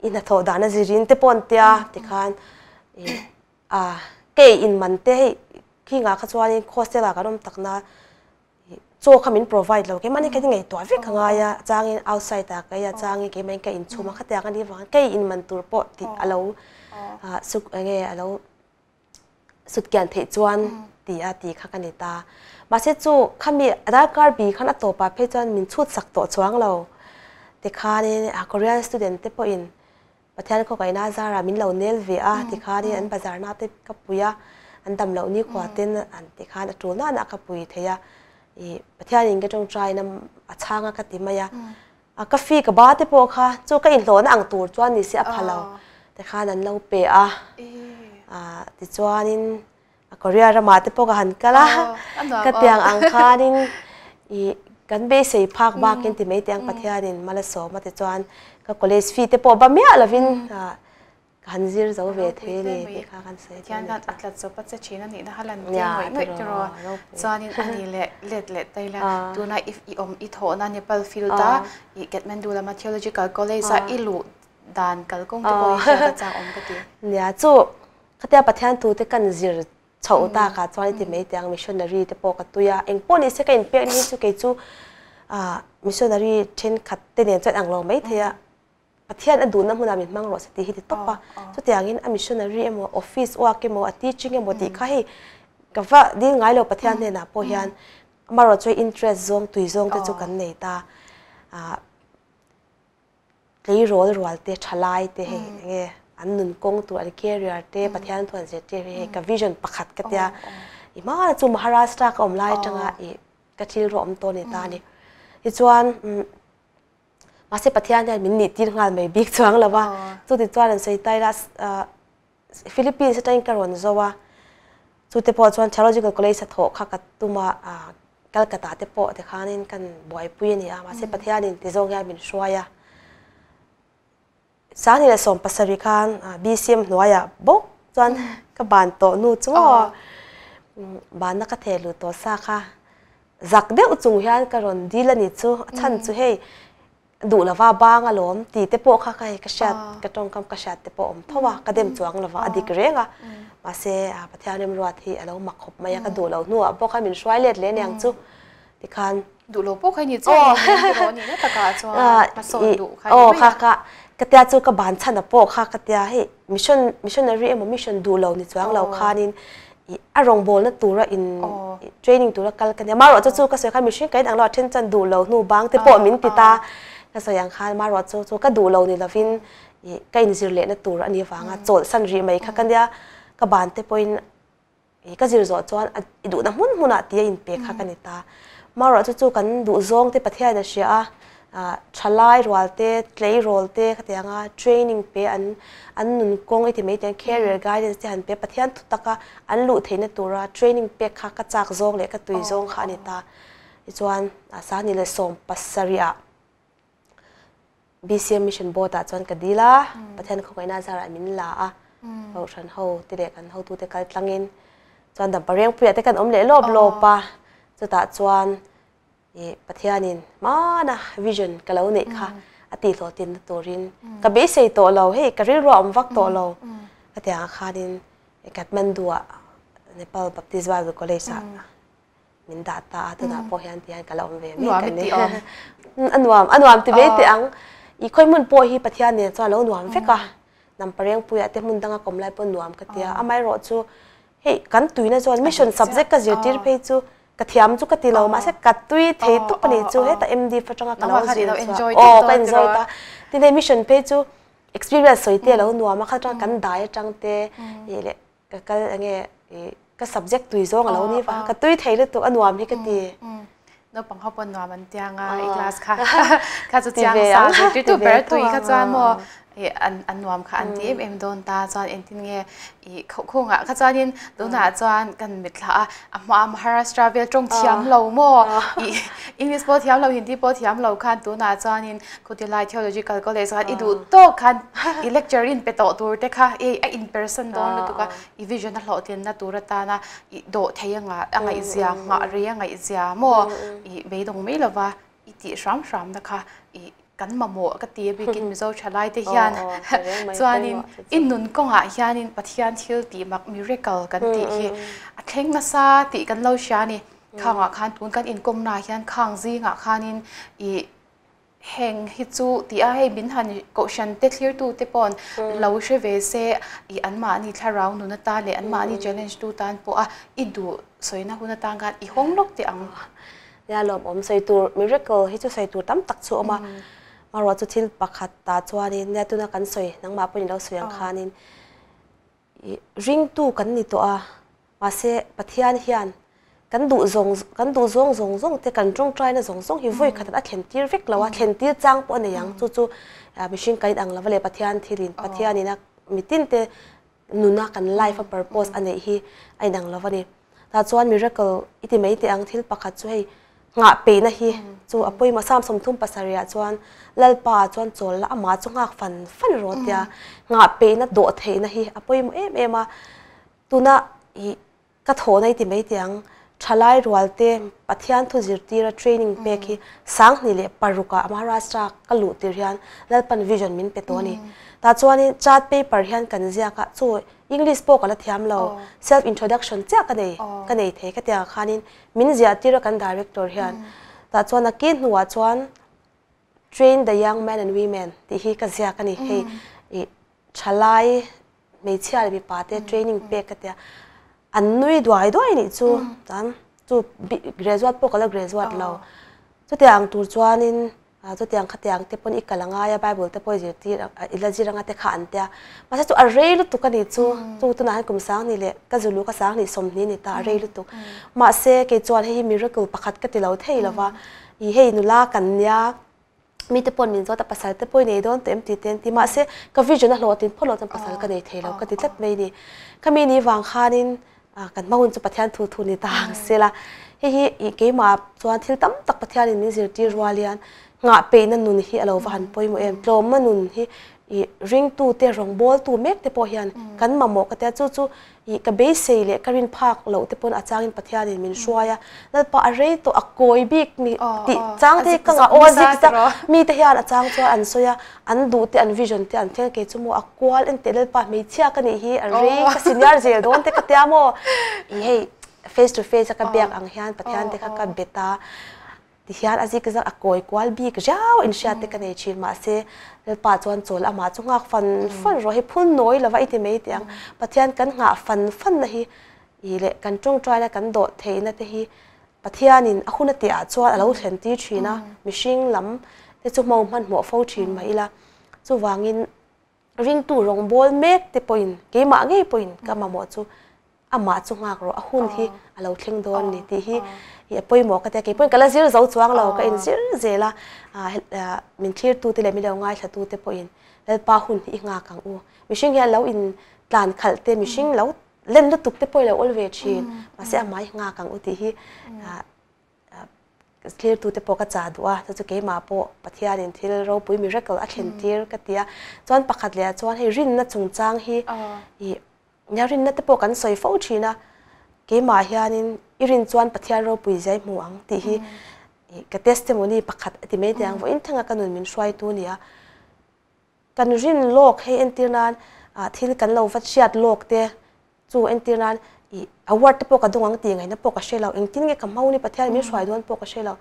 S2: i hnathawh dan a zirin te pawh an tia tikhan ih a kei inman te hei khingah kha chuanin hostel ah kan awm takna Chaw kha min provide lo, keimahni kha ngaihtuah vek ka ngai a, changin outside ah ka ei a, changin keimah in ka inchhum a, khatiang a nih vang kei inman tur pawh tih a lo suk eng nge a lo sut kian theih chuan ti a ti kha ka ni ta. Mahse chu khami darkar bi khan a tawpah phei chuan min chhut sak tawh chuang lo tikhanin Korean student te pawhin Pathian khawkaihna zarah min lo nel ve a tikhanin an bazarna te ka pui a, an dam loh nikhua ten an tikhan a tul nana ka pui thei a, ih Pathianin ka tawngtaina a chhang a ka ti mai a, a ka fee ka ba te pawh kha chu ka inhlawhna ang tur chuan ni se a pha lo tikhan an lo pe a, ah tichuanin Korea ramah te pawh ka han kal a, ka tiang ang khanin ih kan beisei phak bakin ti mai teh ang Pathianin mal a sawm a tichuan ka college fee te pawh ba miah lovin ka han zir zo ve thei a ni tih kha kan sawi
S1: thei a ni. Pathian khan a tlat zawp a che thin a nihna kha lan tir ngawih ngawih tiraw chuanin a ni leh let leh ta ila tuna i awm i thawhna Nepal field a i Kathmandu lama Theological College a i luh dan kalkawng te pawh hi hriat a chak awm ka ti.
S2: Nia chu Khatia Pathian thu te kan zir chhoh takah chuan i ti mai teh ang, missionary te pawh ka tui a, eng pawh ni se ka inpek ni hi chu kei chu missionary thenkhat te nen chuan ang lo mai thei a, Pathian a duhna hmunah min hmang rawh se tih hi ti tawp a, chutiangin a missionary emaw office work emaw a teaching emaw tih kha hei ka va dil ngai lo Pathian hnenah pawh hian amaherawh chu interest zawng tui zawng te chu kan nei ta. Tleirawl rual te, thalai te hei eng nge an nun kawng tur an career te Pathian thu an zirtir hi hei ka vision pakhat ka tia i hmana chu Maharashtra ka awm lai atanga i ka thil rawh awm tawh ni ta a ni. Tichuan mahse Pathian hian min nih tir nghal mai bik chuang lo va, chuti chuan an sawi ta ila Philippines atangin ka rawn zo a, chute pawh chuan Theological College a thawh kha ka tum a, Calcutta te pawh tikhanin kan buaipui a ni a, mahse Pathianin ti zawng hian min hruai a. 2017 khan BCM hnuaiah bawk chuan ka ban tawh nu chu maw banna ka theh luh tawh sa kha zak deuh chung hian ka rawn dil a ni chu, a chhan chu hei duh lova bang alawm tih te pawh kha ka hei ka hriat ka tawngkam ka hriat te pawh a awm tho a ka dem chuang lova a dik reng a mahse Pathian remruat hi a lo mak khawp mai a ka duh lo hnuah pawh khan min hruai let leh aniang chu tikhan
S1: duh lo pawh kha ni chiah ni nen tiraw nihna takah chuan hmasawn duh kha ni mai a
S2: kha ka tia chu ka ban chhan a pawh kha ka tia hei mission missionary emaw mission duh lo ni chuang lo khanin ih a rawngbawlna tura in training tura kal ka nia marawh chu chu ka sawi khan mihring ka inang lo a then chuan duh lo hnu bang te pawh min ti ta ka sawi ang khan marawh chu chu ka duh lo ni lovin ih ka inzir lehna tur a nih avanga chawlhsan rih mai kha ka nia ka ban te pawhin ih ka zir zawh chuan a i duhna hmun hmunah tih a inpek kha ka ni ta marawh chu chu kan duh zawng te Pathian a hria a Thalai rual te, tleirawl te khatiang a training pe an an nun kawng i ti mai tiang career guidance te han pe Pathian thu taka an luh theihna tura training pek kha ka chak zawng leh ka tui zawng kha a ni ta. Tichuan 2017 ah BCM Mission Board ah chuan ka dil a, Pathian khawngaihna zarah min la a, Kohhran ho te leh kan hotute kal tlangin chuan Damparengpuiah te kan awm leh lawp lawp a, chutah chuan Ih Pathianin hmana vision ka lo neih kha a tihhlawhtinna turin ka beisei tawh lo, hei ka rilru a awm vak tawh lo ka ti ang khanin Kathmandu-ah Nepal Baptist Bible College-ah min dah ta a, tunah pawh hian tihian ka la awm ve mek a ni. A nuam, a nuam ti mai teh ang. Ih khawi hmun pawh hi Pathian nen chuan a lo nuam vek a, Namparengpuiah te hmun danga kawm lai pawh nuam ka ti a, amaherawh chu hei kan tuina chuan mission subject ka zirtir phei chu Ka thiam chu ka ti lo mahse ka tui thei tawp a ni chu heta MD atanga ka lo zir chu aw ka enjoy ta tin hei mission phei chu experience sawi te a lo nuam a kha atanga kan dai atang te ih leh ka kal enge ih ka subject tui zawng a lo ni vang a ka tui thei lutuk a nuam hi ka ti.
S1: Naupang ho pawh nuam an tiang a i class kha kha chu chiang sa zirtirtu ber tui kha chuan maw. I an an nuam kha an ti em em dawn ta. Chuan engtin nge i khawhkhungah kha chuanin tunah chuan kan mitthla a, a hmaa Maharashtra vel tawng thiam lo maw? I English pawh thiam lo, Hindi pawh thiam lo khan tunah chuanin Khutilai Theological College khan i duh tawk khan i lecture in pe tawh tur te kha i a in persan dawn lutuk a, i vision a hlawhtlinna tur atana i dawh thei anga a ngaihzia, nghah rei a ngaihzia maw? I beidawng mai lova i tih hram hramna kha i kan mamawh ka ti a bikin Mizo thalai te hian chuanin i nun kawngah hianin Pathian thil tih mak miracle kan tih hi a thleng nasa tih kan lo hria a ni. Khangah khan tun kan inkawmnaah hian khang zingah khanin i heng hi chu tih a hei min han kohhran te thlirtu te paw'n lo hre ve se i anmahni thlarau nun atan leh anmahni challenge tu tan pawh a i duh sawina hun atan khan i hawng lawk teh ang.
S2: Nia lawmawm sawi tur miracle hi chu sawi tur tam tak chu a awm a, amaherawh chu thil pakhat tah chuanin nia tuna kan sawi nangmah pawhin ilo sawi ang khanin ih ringtu kan ni tawh a, mahse Pathian hian kan duh zawng kan duh zawng zawng zawng te kan tawngtaina zawng zawng hi vawi khat a thlen tir vek lo a, thlen tir chang pawh a nei ang chu chu mihring kan inang lova leh Pathian thilin Pathianin a mitin te nuna kan life a purpose a neih hi a inang lo a ni. Tah chuan miracle i ti mai teh ang thil pakhat chu hei nghah peihna hi chu a pawimawh Psalm 37 ah chuan Lalpa ah chuan chawl la amah chu nghak fan fan rawh tia nghah peihna dawh theihna hi a pawimawh em em a. Tuna i Ka thawhna i ti mai teh ang. Thalai rualte Pathian thu zirtira training pek hi 2006 ah Maharashtra ka luh tir hian Lalpan vision min pe tawh a ni. Tah chuanin chart paper hian kan ziak a, chu English pawh ka la thiam lo, self introduction chiah ka nei ka nei thei ka tiang ah khanin min ziah tir a kan director hian. Tah chuan a ki hnuah chuan train the young men and women tih hi ka ziak a ni. Hei ih thalai hmeichhia leh mipa te training pek ka tia an nui duai duai nih chu chuan chu graduate pawh ka la graduate lo chutiang tur chuanin chutiang khatiang te pawn i kal a ngai a bible te pawh i zirtir i la zir anga te kha an tia mahse chu a rei lutuk a nih chu chu tunah hian kum sang ni leh ka zulu ka sang ni 20 ni ta a rei lutuk mahse kei chuan hei hi miracle pakhat ka ti lo thei lova i hei nula kan nia mite pawn min zawt a pasal te pawh i nei dawn tawh em tih te an ti mahse ka vision a hlawhtlin phawt loh chuan pasal ka nei thei lo ka ti tlat mai ni khami ni vang khanin kan hma hun chu Pathian thu thu ni ta ang sela hei hi ih keimah chuan thil tam tak Pathianin min zirtir rual hian nghah peihna nun hi a lo va han pawimawh em tlawmna nun hi ih ringtute rawngbawltu mek te pawh hian kan mamawh ka tia chu chu Ih ka beisei leh ka rin phak loh te pawn a changin Pathianin min hruai a, Lalpa a rei tawh a kawi bik mi tih chang te hi ka ngah aw a zik zak mi te hian a chang chuan an sawi a, an duh te an vision te an thleng kei chu maw a kual en teh Lalpa hmeichhia ka nih hi a rei ka senior zel dawn te ka tia maw ih hei face to face a ka biak ang hian Pathian te kha ka bet a. Tihian a zik zak a kawi kual bik riau in hriat te ka nei thin mahse Lalpa chuan chawl amah chu nghak fan fan rawh hi phul nawi lova i ti mai teh ang. Pathian kan nghah fan fan na hi i leh kan tawngtaina kan dawh theihna te hi Pathianin a hun a tih ah chuan a lo thlen tir thin a, mihring lam te chu hmo hmanhmawh fo thin mah ila chuvangin ringtu rawngbâwl mêk te pawhin, keimah ngei pawhin ka mamawh chu amah chu nghâk rawh, a hun hi a lo thleng dâwn ni tih hi a pawimawh ka ti a, kei pawhin ka la zir zo chuang lo, ka inzir zêl a, min thlirtute leh min lo ngaithlatute pawhin Lalpa hun hi i nghâk ang u. Mihring hian lo intlan khalh te, mihring lo len lutuk te pawh i lo awl ve ṭhin, mahse amah hi nghâk ang u tih hi Thlirtute pawh ka chah duh a, chu chu keimah pawh Pathianin thil ropui miracle a thlen tir ka ti a. Chuan pakhat leh ah chuan hei rinna chungchang hi ih nia rinna te pawh kan sawi fo thin a, keimah hianin i rin chuan Pathian ropui zia i hmu ang tih hi ih ka testimony pakhat a ti mai thei ang, vawiin thleng a ka nun min hruaitu nia. Kan rin lawk hei entir nan ah thil kan lo va hriat lawk te chu entir nan ih award te pawh ka dawng ang tih ngaihna pawh ka hre lo, engtin nge ka hmau ni Pathian min hruai dawn pawh ka hre lo.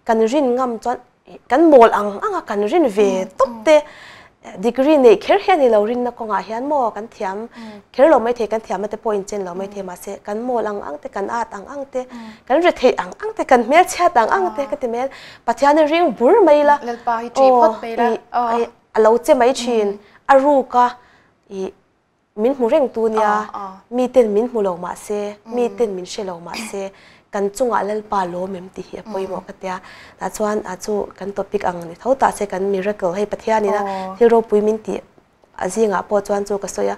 S2: Kan rin ngam chuan ih kan mawl ang ang a kan rin ve tawp te degree neih kher hi a ni lo rinna kawngah hian maw kan thiam kher lo maithei kan thiamna te pawh inchen lo maithei mahse kan mawl ang ang te kan at ang ang te kan ri theih ang ang te kan hmelchhiat ang ang te ka ti mai Pathian hi ring bur mai la
S1: Lalpa hi ṭih phawt mai la
S2: aw a lo che mai thin a ruk a ih min hmu reng tu nia miten min hmu lo mahse miten min hre lo mahse kan chungah Lalpa lawm em tih hi a pawimawh ka tia tah chuan a chu kan topic ang ni tho tah se kan miracle hei Pathian ina thil ropui min tih. A zingah pawh chuan chu ka sawi a,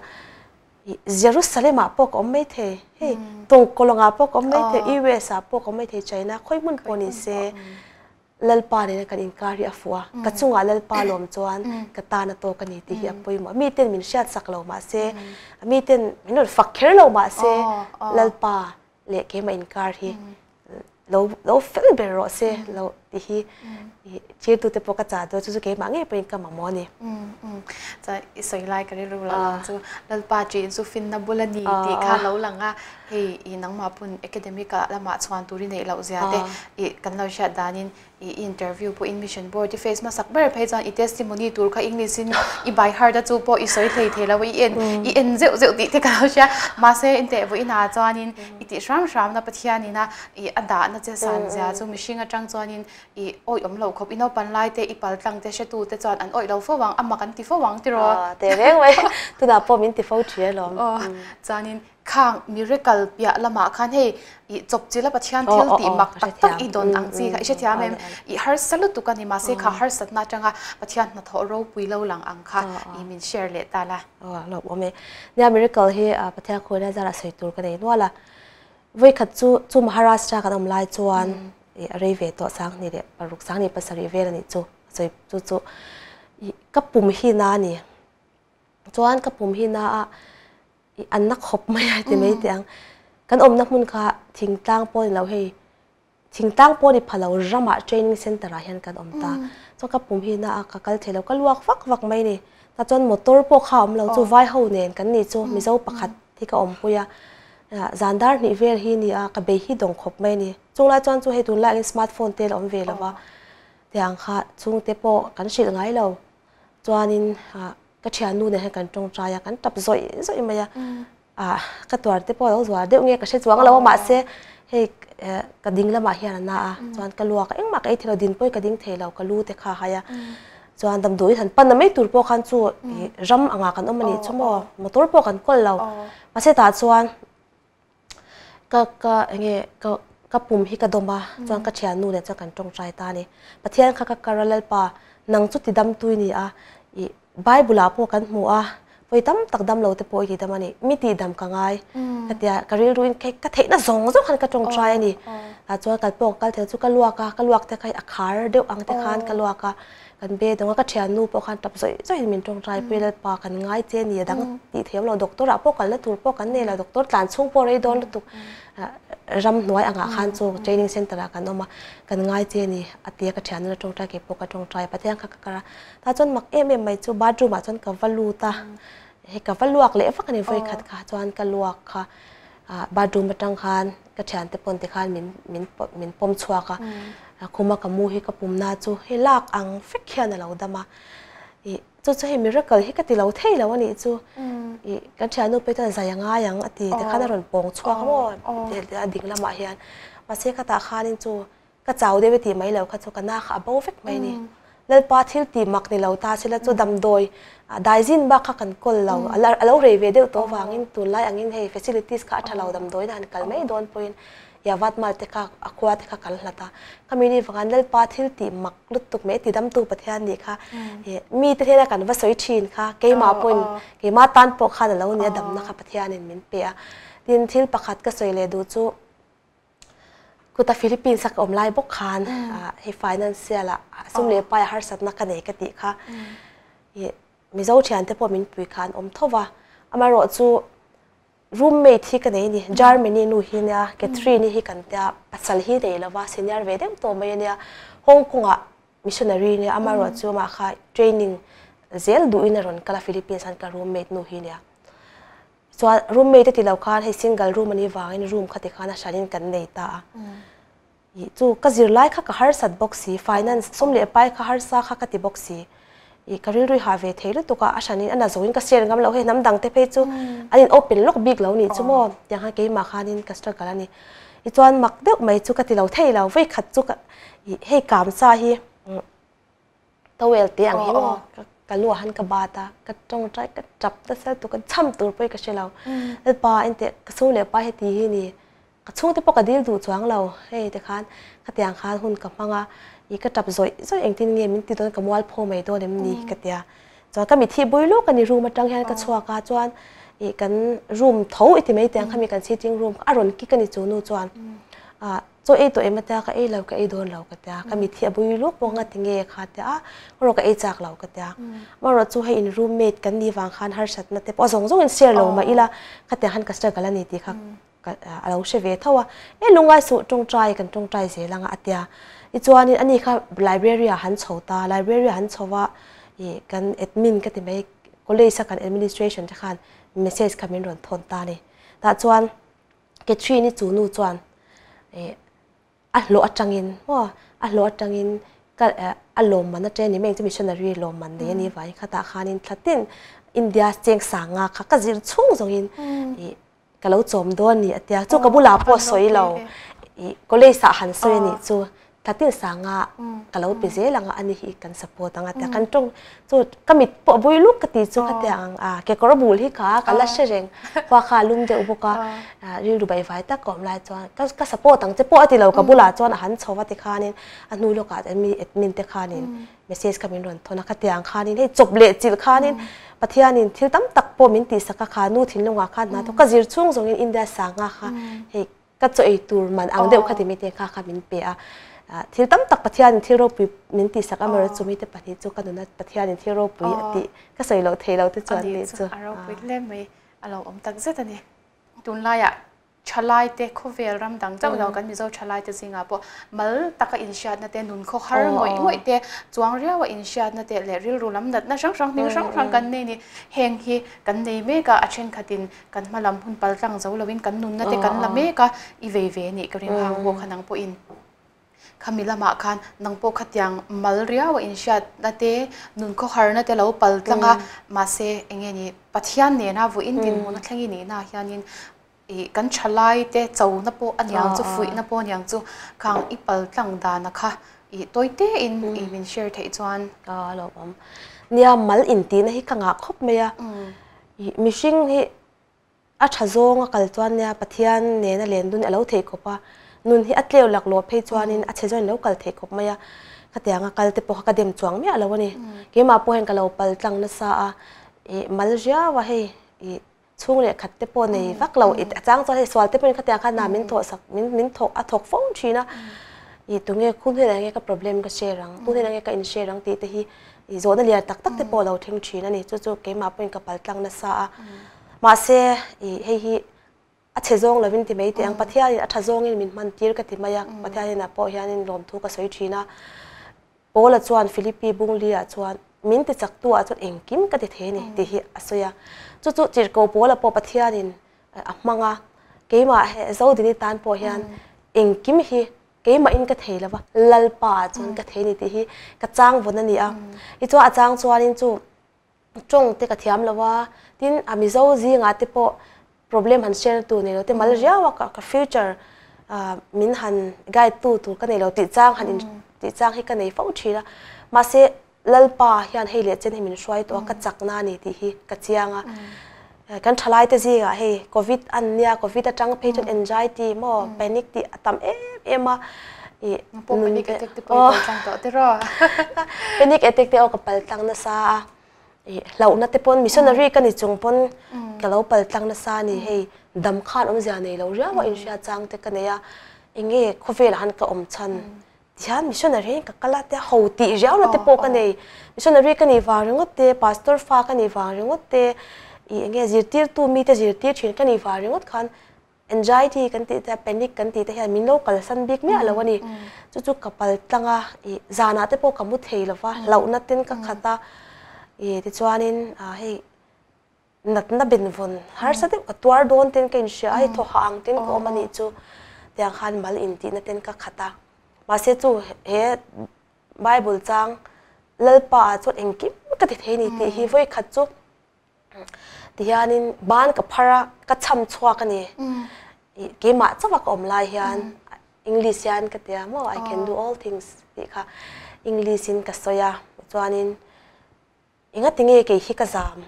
S2: ih Jerusalem ah pawh ka awm mai thei, hei Tawngkawlawng ah pawh ka awm mai thei, US ah pawh ka awm mai thei, China khawi hmun pawh ni se Lalpa nena kan inkar hi a fuh a, ka chungah Lalpa lawm chuan ka tan a tawk a ni tih hi a pawimawh. Mi ten min hriat sak lo mah se, mi ten min rawn fak kher lo mah se, Lalpa leh keimah inkar hi lo lo fel ber rawh se lo tih hi thirtute pawh ka chah dawn chu chu keimah ngei pawhin ka mamawh a ni.
S1: Chuan i sawi lai ka rilru lo lang chu Lalpa ṭiin chu finna bul a ni tih kha lo lang a, hei i nangmah pawn academic ah lamah chhuan tur i neih loh zia te i kan lo hriat danin I interview pawh in mission board i face hmasak ber phei chuan i testimony tur kha English in i by heart a chu pawh i sawi hlei thei lo a, i en i en zeuh zeuh tih te ka lo hria. Mahse inteh vawiin ah chuanin i tih hram hramna Pathian ina i a dahna che san zia chu mihring atang chuanin i awih awm lo khawp. I naupan lai te i pal tlang te hretu te chuan an awih lo fo ang, a mak an ti fo ang tiraw?
S2: Teh reng mai, tunah pawh min ti fo ṭhi alawm.
S1: Aw, chuanin Khang miracle piah lamah khan hei i chawpchilh a Pathian thil tih mak tak tak i dawn ang chi kha i hrethiam em? I harsa lutuk a ni mahse kha harsatna atanga Pathian hnathawh ropui lo lang ang kha i min share leh ta la.
S2: Aw lawmawm e. Nia miracle hi Pathian khawihnaa zara sawi tur ka nei nual a. Vawikhat chu chu Maharashtra kan awm lai chuan i a rei ve tawh 2006 2007 vel a nih chu sawi chu chu i ka pum hi na a ni. Chuan ka pum hi na a I an na khawp mai a ti mai teh ang. Kan awmna hmun kha thingtlang pawh ni lo hei, thingtlang pawh ni pha lo ramah training center ah hian kan awm ta. Chuan ka pum hi na a ka kal thei lo, ka luak vak vak mai ni. Tah chuan motor pawh kha a awm lo, chu vai ho nen kan ni chu Mizo pakhat hi ka awmpui a. Zan dar hnih vel hi ni a, ka bei hi dawng khawp mai ni. Chung lai chuan chu hei tunlai angin smart phone te la awm ve lo va, tiang kha chhungte pawh kan hrilh ngai lo. Chuanin ka thiannu nen hian kan tawngtai a, kan tap zawih zawih mai a, ah ka tuar te pawh a lo zuar deuh nge ka hre chuang lo a mahse hei ka ding lamah hian a na a, chuan ka luak a engmah ka ei thei lo, din pawhin ka ding thei lo, ka lu te kha a hai a, chuan damdawiin han pan na mai tur pawh khan chu ram angah kan awm a nih chu maw, motor pawh kan kawl lo, mahse tah chuan Ka ka enge ka ka pum hi ka dawm a, chuan ka thiannu nen chuan kan tawngtai ta a ni. Pathian kha ka kar a Lalpa, nang chu tidam tui ni a, ih Bible ah pawh kan hmu a, vawi tam tak dam lo te pawh i tidam a ni, mi tihdam ka ngai ka tia, ka rilru in ka theihna zawng zawng khan ka tawngtai a ni. Tah chuan kal pawh ka kal thei chu ka luak a, ka luak te kha hi a khar deuh ang te khan ka luak a, Kan be dawng a, ka thiannu pawh khan tap zawih zawih in min tawngtai pui Lalpa kan ngai che a ni, a dang tih theih awm lo, doctor ah pawh kalna tur pawh kan nei lo, doctor tlan chhung pawh rei dawn lutuk ram hnuai angah khan chu training center ah kan awm a, kan ngai che a ni a ti a, ka thiannu la tawngtai kei pawh ka tawngtai a, Pathian kha ka kar a, tah chuan mak em em mai chu bathroom ah chuan ka va lut a, hei ka va luak leh vak a ni vawikhat kha chuan ka luak kha bathroom atang khan ka thiante pawn te khan min min min pawm chhuak a, khuma ka mu hi ka pumna chu hei lak ang vek hian a lo dam a, ih chu chu hei miracle hi ka ti lo thei lo a nih chu, ih kan thiannu pawh chuan zai a ngai ang a ti tikhan a rawn pawng chhuak a maw a ding lamah hian mahse khatah khanin chu Ka chau deuh i tih mai lo kha chu ka na kha a bo vek mai ni. Lalpa thil tih mak ni lo ta sila chu damdawi daizin bak kha kan kawl lo. A lo rei ve deuh tawh vangin tunlai angin hei facilities kha a tha lo damdawiin a han kal mai dawn pawhin Yavatmal te kha a khua te kha kal hlat a. Khami ni vangin Lalpa thil tih mak lutuk mai ti damtu Pathian nih kha mi te hnena kan va sawi thin kha keimah pawhin keimah tan pawh khan a lo nia damna kha Pathianin min pe a. Tin thil pakhat ka sawi leh duh chu Kuta Philippines a ka awm lai bawk khan hei financial ah sum leh pai a harsatna ka nei ka tih kha i Mizo thiante pawh min pui kha an awm tho va, amaherawh chu roommate hi ka nei a ni, Germany nu hi nia Catherine-i hi kan tia pasal hi nei lova senior ve deuh tawh mai a nia, Hong Kong ah missionary nia amaherawh chu amah kha training zel duhin a rawn kal a Philippines ah ka roommate nu hi nia. Chuan roommate a ti lo khan hei single room a nih vangin room kha ti khan a hranin kan nei ta a. Ih chu ka zirlai kha ka harsat bawk si, finance sum leh pai kha harsa kha ka ti bawk si. Ih ka rilru i hah ve thei lutuk a, a hranin a na zoin ka share ngam lo hei hnam dang te phei chu an in open lawk bik lo nih chu maw tiang khan keimah khanin ka struggle a ni. Ih chuan mak deuh mai chu ka ti lo thei lo, vawikhat chu ka ih hei kamsa hi Towel te ang hi maw ka lu ah han ka bat a, ka tawngtai ka tap nasa lutuk ka cham tur pawh hi ka hre lo. Lalpa enteh ka chhung leh pa heti hi ni, ka chhungte pawh ka dil duh chuang lo hei tikhan khatiang khan hun ka hmang a, ih ka tap zawih zawih engtin nge min ti dawn ka mualpho mai dawn em ni ka tia. Chuan ka mitthi bui lawk a ni room atang hian ka chhuak a chuan ih kan room tho i ti mai tiang khami kan sitting room a rawn kik a ni chu nu chuan ah chaw ei tawh em atia ka ei lo ka ei dawn lo ka tia ka mitthi a bui lawk pawh nga ti nge kha tia a erawh ka ei chak lo ka tia amaherawh chu hei in roommate kan nih vang khan harsatna te pawh a zawng zawng in share lo mah ila khatiang khan ka struggle a ni tih kha a lo hre ve tho a, e lungai suh tawngtai kan tawngtai zel anga a tia. Tichuanin ani kha library ah han chho ta, library ah han chho va ih kan admin ka ti mai college a kan administration te khan message kha min rawn thawn ta a ni. Tah chuan Catherine-i chu nu chuan ih A hlawh atangin maw, a hlawh atangin ka a lawmman atang ni mai ang chu missionary lawmman nei a nih vangin khatah khanin thlatin India cheng sanga kha ka zir chhung zawngin ih ka lo chawm dawn ni a tia chu ka bulah pawh sawi lo ih college ah han sawi a nih chu thlatin sanga ka lo pe zel anga ani hi kan support anga tia kan tawng chu ka mit pawh a bui luk ka ti chu ka tia ang a kekawr bul hi kha ka la hre reng khua kha a lum deuh bawk a rilru baihvai tak ka awm lai chuan ka ka support ang che pawh a ti lo ka bulah chuan a han chho va tikhanin a hnu lawkah mi admin te khanin message kha min rawn thawn a ka tiang khanin hei chawp leh chilh khanin Pathianin thil tam tak pawh min tihsak a kha nu thinlungah khan hna thawk ka zir chhung zawngin India sanga kha hei ka chaw ei tur man ang deuh kha ti mite kha kha min pe a thil tam tak Pathianin thil ropui min tihsak a mara chumi te pahnih chu ka nuna Pathianin thil ropui a tih ka sawi loh thei lo te chuan nih chu
S1: a ropui hle mai a lo awm tak zet a ni tunlaiah Thalaite khawvel ram dang chauh lo kan Mizo thalaite zingah pawh mal taka inhriatna te, nun khaw har ngawih ngawih te, chuang riaua inhriatna te leh rilru lam natna hrang hrang hming hrang hrang kan nei ni. Heng hi kan nei mek a, a thenkhatin kan hma lam hun pal tlang zo loin kan nunna te kan la mek a, i vei ve nih ka ring hang pawh kha nang pawhin khami lamah khan nang pawh khatiang mal riaua inhriatna te, nun khaw harna te lo pal tlang a, mahse eng nge ni Pathian nena vawiin dinhmun a thleng i nihnaah hianin Ih kan thalai te chona pawh a niang chu fuihna pawh a niang chu khang i pal tlang dana kha ih tawi te in ih min share theih chuan.
S2: A lo awm. Nia mal intihna hi ka ngah khawp mai a. Ih mihring hi a tha zawng a kal chuan nia Pathian nena len dun a lo theih khawp a. Nun hi a tleu laklawh phei chuanin a chhe zawin lo kal theih khawp mai a. Khatianga kal te pawh kha ka dem chuang miah lo a ni. Keimah pawh hian ka lo pal tlang nasa a. Ih mal riau a hei ih Chhung leh khat te pawh nei vak lo a chang chuan hei sual te pawhin khatiang khan hna min thawh sak min min thawk a thawk fo thin a ih tunge khum hnenah nge ka problem ka share ang tu hnenah nge ka in share ang tih te hi ih zawhna lian tak tak te pawh a lo thleng thin a ni chu chu keimah pawhin ka pal tlang nasa a mahse ih hei hi a chhe zawng lovin ti mai teh ang Pathianin a tha zawngin min hman tir ka ti mai a Pathianin ah pawh hianin lawmthu ka sawi thin a. Paula chuan Philippi bungli-ah chuan, Min ti chaktu-ah chuan engkim ka ti thei a ni, tih hi a sawi a. Chu chu Tirhkoh Paula pawh Pathianin a hmang a, keimah he Zodini tan pawh hian engkim hi keimahin ka thei lo va, Lalpa-ah chuan ka thei a ni tih hi ka chang vawn a ni a. Tichuan a chang chuanin chu tawng te ka thiam lo a, tin a Mizo zingah te pawh problem han share tu nei lo te mal riau a ka future min han guide tu tur ka nei lo tih chang han in tih chang hi ka nei fo thin a, mahse Lalpa hian hei leh chen hi min hruai tawh a ka chak na a ni tih hi ka chiang a, kan thalai te zingah hei covid an nia covid atang phei chuan anxiety maw panic tih a tam em em a ih
S1: panic attack te pawh i pal tlang tawh tiraw
S2: panic attack te aw ka pal tlang nasa a ih hlauhna te pawn missionary ka ni chung pawn ka lo pal tlang nasa a ni hei dam khan awmzia nei lo riau a inhria chang te ka nei a enge khawvelah han ka awm chhan Tihian missionary hian ka kal a tia ho tih riau na te pawh ka nei. Missionary ka nih vang ringawt te, pastor fa ka nih vang ringawt te, ih eng nge zirtirtu mite zirtir thin ka nih vang ringawt khan anxiety kan tih te panic kan tih te hian min lo kalsan bik miah lo a ni. Chu chu ka pal tlang a, ih zanah te pawh ka mu thei lo va, hlauhna ten ka khat a, ih tichuanin hei Natna benvawn harsa deuh ka tuar dawn ten ka inhria a, hei thaw hah ang ten ka awm a nih chu tiang khan mal intihna ten ka khat a. Mahse chu he Bible chang Lalpa ah chuan engkim ka ti thei a ni tih hi vawi khat chu tihianin ban ka phar a, ka cham chhuak a ni. Keimah chauh a ka awm lai hian English hian ka tia maw I can do all things tih kha English in ka sawi a, chuanin Enga tinge kei hi ka zam?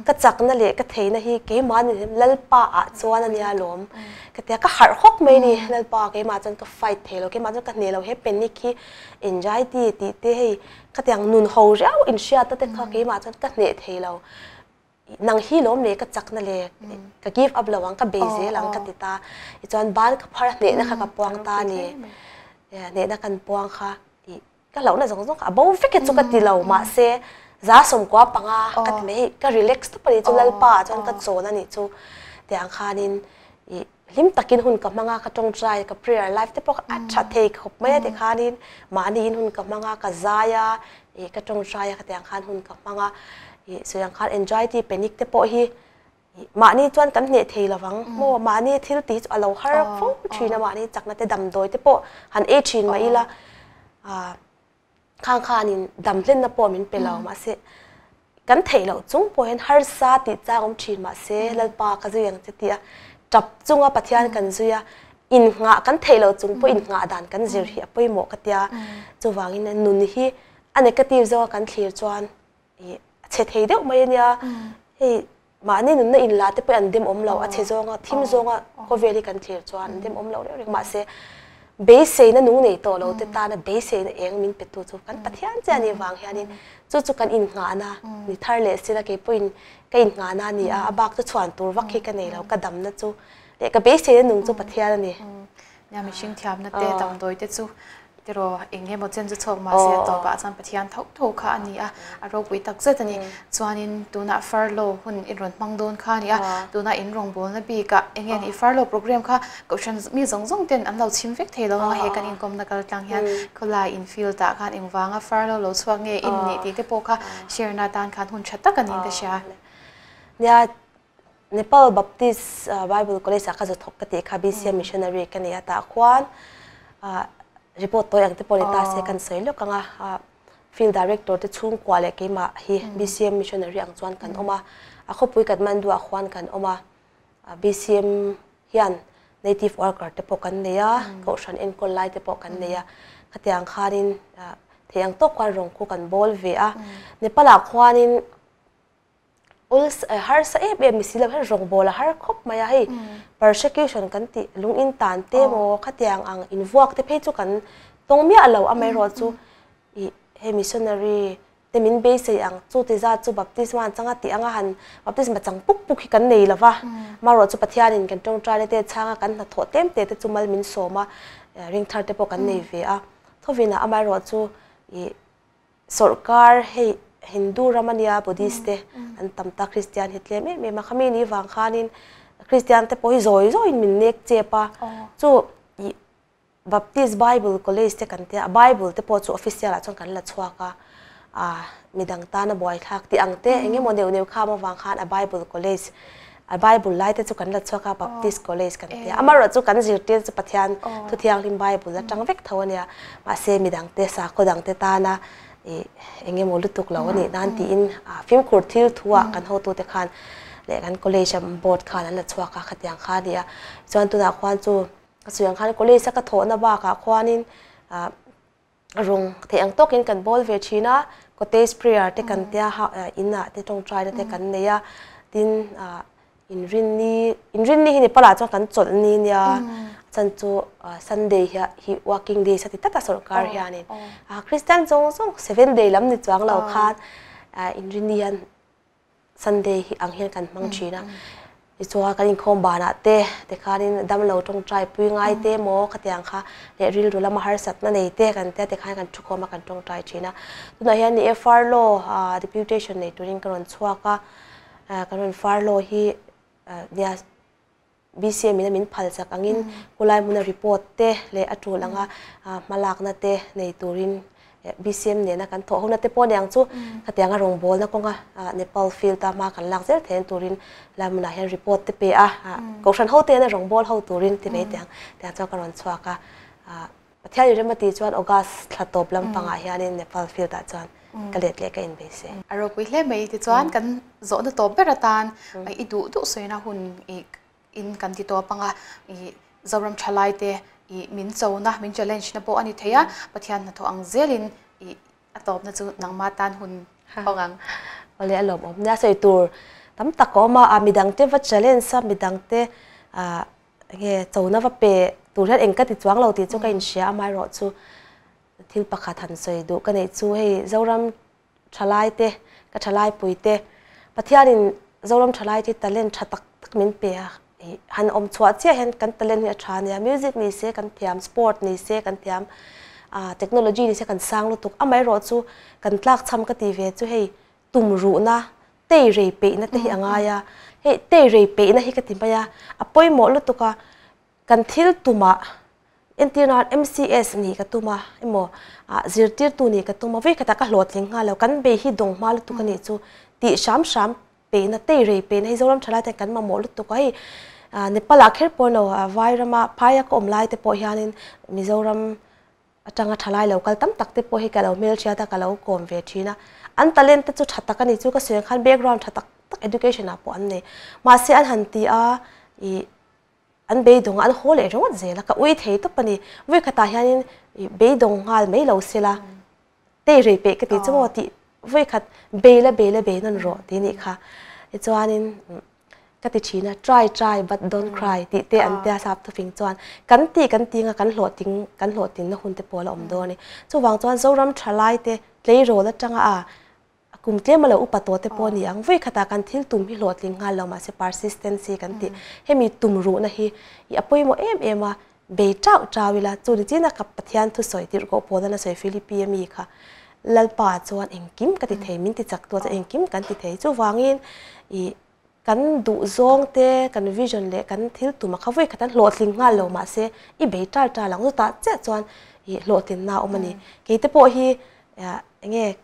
S2: Ka chakna leh ka theihna hi keimah ni Lalpa ah chuan a nia lawm. Ka tia ka harh hawk mai ni Lalpa keimah chuan ka fight thei lo, keimah chuan ka hneh lo he panic hi anxiety tih te hei khatiang nun ho riau inhriatna te kha keimah chuan ka hneh thei lo. Nang hi lawm leh ka chakna leh ka give up lo ang, ka bei zel ang ka ti ta. Tichuan ban ka phar a hnehna kha ka puang ta a ni. Hnehna kan puang kha ih ka hlauhna zawng zawng kha a bo vek e chu ka ti lo mahse 95% ka ti mai hei ka relax tawp a nih chu Lalpa ah chuan ka chawn a nih chu tiang khanin ih hlim takin hun ka hmang a ka tawngtai ka prayer life te pawh a tha thei khawp mai a tikhanin mahniin hun ka hmang a ka zai a ih ka tawngtai a khatiang khan hun ka hmang a ih sawi ang khan anxiety panic te pawh hi Mahni chuan kan hneh thei lovang maw? Mahni thil tih hi chu a lo har fo thin a, mahni chakna te damdawi te pawh han ei thin mah ila khang khanin dam hlenna pawh min pe lo. Mahse, kan theih loh chung pawh hian harsa tih chang awm thin mahse Lalpa ka zui ang che tih a tap chunga Pathian kan zui a, innghah kan theih loh chung pawh innghah dan kan zir hi a pawimawh ka tia. Chuvangin nun hi a negative zawnga kan thlir chuan I a chhe thei deuh mai a nia. Hei mahni nunna in la te pawh an dem awm lo, a chhe zawnga thim zawnga khawvel hi kan thlir chuan an dem awm lo reuh reng. Mahse beiseina nung nei tawh lo te tana beiseina eng min petu chu kan Pathian che a nih vang hianin chu chu kan innghahna ni thar leh sila kei pawhin ka innghahna a ni a, a bak chu chhuan tur vak hi ka nei lo, ka damna chu leh ka beiseina nung chu Pathian a ni.
S1: Nia mihring thiamna te damdawi te chu tiraw eng emaw chen chu chhuak mahse a tawpah chuan Pathian tho tho kha a ni a, a ropui tak zet a ni. Chuanin tunah furlough hun i rawn hmang dawn kha a ni a, tunah in rawngbawlna bikah eng nge ni furlough program kha kohhran mi zawng zawng ten an lo chhim vek thei lo ang a, he kan inkawmna kal tlang hian khawlai in field ah khan engvanga furlough lo chhuak nge in nih tih te pawh kha share na atan khan hun tha tak a niin ka hria.
S2: Nia Nepal Baptist Bible College ah ka zu thawk ka tih kha BCM missionary ka nei a tah khuan report tawi ang te pawh ni ta se kan sawi lawk ang a, field director te chhungkua leh keimah hi BCM missionary ang chuan kan awm a, a khawpui Kathmandu ah khuan kan awm a, BCM hian native worker te pawh kan nei a, kohhran enkawl lai te pawh kan nei a, khatiang khanin thei ang tawk khuan rawng khu kan bawl ve a, Nepal ah khuanin Ul harsa em em ni si lo hian rawngbâwl a har khawp mai a, hei persecution kan tih lung in tan te maw khatiang ang invuak te phei chu kan tawng miah lo amaherawhchu ih hei missionary te min beisei ang chu ti zat chu baptisma an changa tih anga han baptisma chang puk puk hi kan nei lo va, amaherawhchu Pathianin kan tawngtaina te chhanga kan hnathawh tlem te te chu mal min sawm a, ringthar te pawh kan nei ve a, thawvinah amaherawhchu ih Sawrkar hei Hindu ram a nia Buddhist te an tam ta Christian hi tlem em em a khami ni vang khanin Christian te pawh hi zawi zawiin min nek chep a chu ih Baptist Bible College te kan tia a Bible te pawh chu official ah chuan kan la chhuak a ah midang tana buaithlak tih ang te eng emaw neuh neuh kham avang khan a Bible College A Bible lai te chu kan la chhuak a, Baptist College kan tia. Amaherawh chu kan zirtir chu Pathian Thu Thianghlim Bible atang vek tho a nia. Mahse midangte, sakhaw dangte tana ih eng emaw lutuk lo a nih nan tiin fimkhur thil thu ah kan hotute khan leh kan college a board khan an la chhuak a, khatiang kha a ni a. Chuan tunah khuan chu ka sawi ang khan college a ka thawhna bakah khuanin ah Rawng theih ang tawkin kan bawl ve thin a, cottage prayer te kan tia inah te tawngtaina te kan nei a, tin inrinni, inrinni hi Nepal ah chuan kan chawlh ni nia, a chhan chu Sunday hi hi working days a ti tlat a sawrkar hianin, Christian zawng zawng seven day lam ni chuang lo khan inrinni hian Sunday hi ang hian kan hmang thin a, tichuan kan inkhawm banah te tikhanin damlo tawngtai pui ngai te maw khatiang kha leh rilru lama harsatna nei te kan tia tikhan kan thukhawm a kan tawngtai thin a. Tunah hian ni e furlough deputation nei turin ka rawn chhuak a, kan rawn furlough hi nia BCM in a min phal chak angin khulai hmuna report te leh a tul anga hmalakna te nei turin BCM nena kan thawh hona te pawh aniang chu khatianga rawngbawlna kawnga Nepal field a hma kan lak zel theih turin helai hmunah hian report te pe a, Kohhran ho te hian rawngbâwl ho turin ti mai teh ang tiang chuan ka rawn chhuak a. Pathian in rem a tih chuan August thla tawp lampangah hianin Nepal field ah chuan ka let leh ka inbeise.
S1: A ropui hle mai tichuan kan zawhna tawp ber atan i duh duh sawina hun i in kan ti tawp anga i Zoram thalai te i min chona min challenge na pawh a ni thei a, Pathian hnathawh ang zelin i a tawpna chu nangmah tan hun hawng ang.
S2: Awle a lawmawm nia sawi tur tam tak a awm a, a midangte va challenge a midangte ah enge chona va pe tur hian eng ka ti chuang lo tih chu ka inhria amaherawh chu thil pakhat han sawi duh ka neih chu hei Zoram thalai te ka thalai pui te Pathianin Zoram thalai te talent tha tak tak min pe a ih han awm chhuah chiah hian kan talent hi a tha ania music ni se kan thiam sport ni se kan thiam ah technology ni se kan sang lutuk amaherawh chu kan tlak chham ka tih ve chu hei tum ruhna tei rei peihna te hi a ngai a hei tei rei peihna hi ka ti mai a a pawimawh lutuk a Kan thil tumah entirna'n MCS nih ka tum a emaw ah zirtirtu nih ka tum a, vawikhatah ka hlawhtling nghal lo, kan bei hi dawng hma lutuk a nih chu tih hram hram peihna, tei rei peihna hi Zoram thalai ten kan mamawh lutuk a, hei Nepal ah kher pawh emaw Vairama phaia ka awm lai te pawh hianin Mizoram atanga thalai lo kal tam tak te pawh hi ka lo hmelhriat a, ka lo kawm ve thin a, an talent te chu tha tak a ni chu ka sawi ang khan background tha tak tak education ah pawh an nei, mahse an han ti a ih An beidawng a, an haw leh ringawt zel a, ka ui thei tawp a ni. Vui khatah hianin beidawng nghal mai lo sela, tei rei peih ka ti chu maw tih vui khat bei la bei la bei nawn rawh tih nih kha. Tichuanin ka ti thin a, try try but don't cry tih te an tia sap thufing chuan kan tih kan ti anga kan hlawhting kan hlawhtinna hun te pawh a la awm dawn a ni. Chuvang chuan Zoram thalai te tleirawl atanga a A kum tlem a lo upa tawh te pawh a ni ang. Vawi khatah kan thil tum hi hlawhtling nghal lo mahse persistency kan tih hemi tum ruhna hi i a pawimawh em em a, bei chauh chau ila chu ni chin a ka Pathian thusawi tirhkoh pawl a sawi Philippi a mi kha Lalpa chuan engkim ka ti thei min ti chak tu a chuan engkim kan ti thei chuvangin i kan duh zawng te kan vision leh kan thil tum a kha vawi khat an hlawhtling nghal lo mahse i bei tal tal ang chutah chiah chuan i hlawhtlinna a awm a ni. Kei te pawh hi enge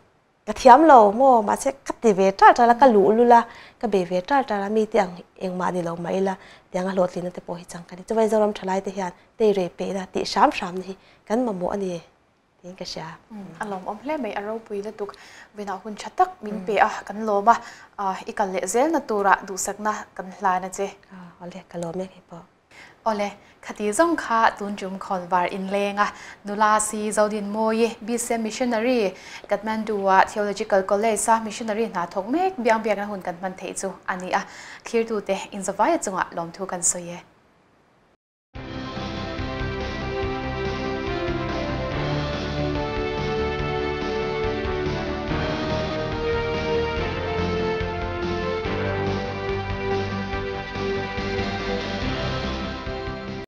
S2: Ka thiam lo maw? Mahse ka ti ve ṭal ṭal a, ka luh lul a, ka bei ve ṭal ṭal a, mite ang engmah ni lo mah ila tiang a hlawhtlinna te pawh hi chang ka ni. Chuvangin Zoram ṭhalai te hian tei rei peihna tih hram hramna hi kan mamawh a ni tiin ka hria.
S1: A lawmawm hle mai, a ropui lutuk. Vinah hun ṭha tak min pe a, kan lawm a, i kal leh zelna turah duhsakna kan hlan a che.
S2: Awle, ka lawm e keipawh.
S1: Awle, khati zawng kha tun tum khawnvar inleng a, nula si Zodinmawii, BCM Missionary, Kathmandu-a Theological College-a missionary hna thawk mek biang biakna hun kan hman theih chu a ni a, thlirtute inzavaia chungah lawmthu kan sawi e.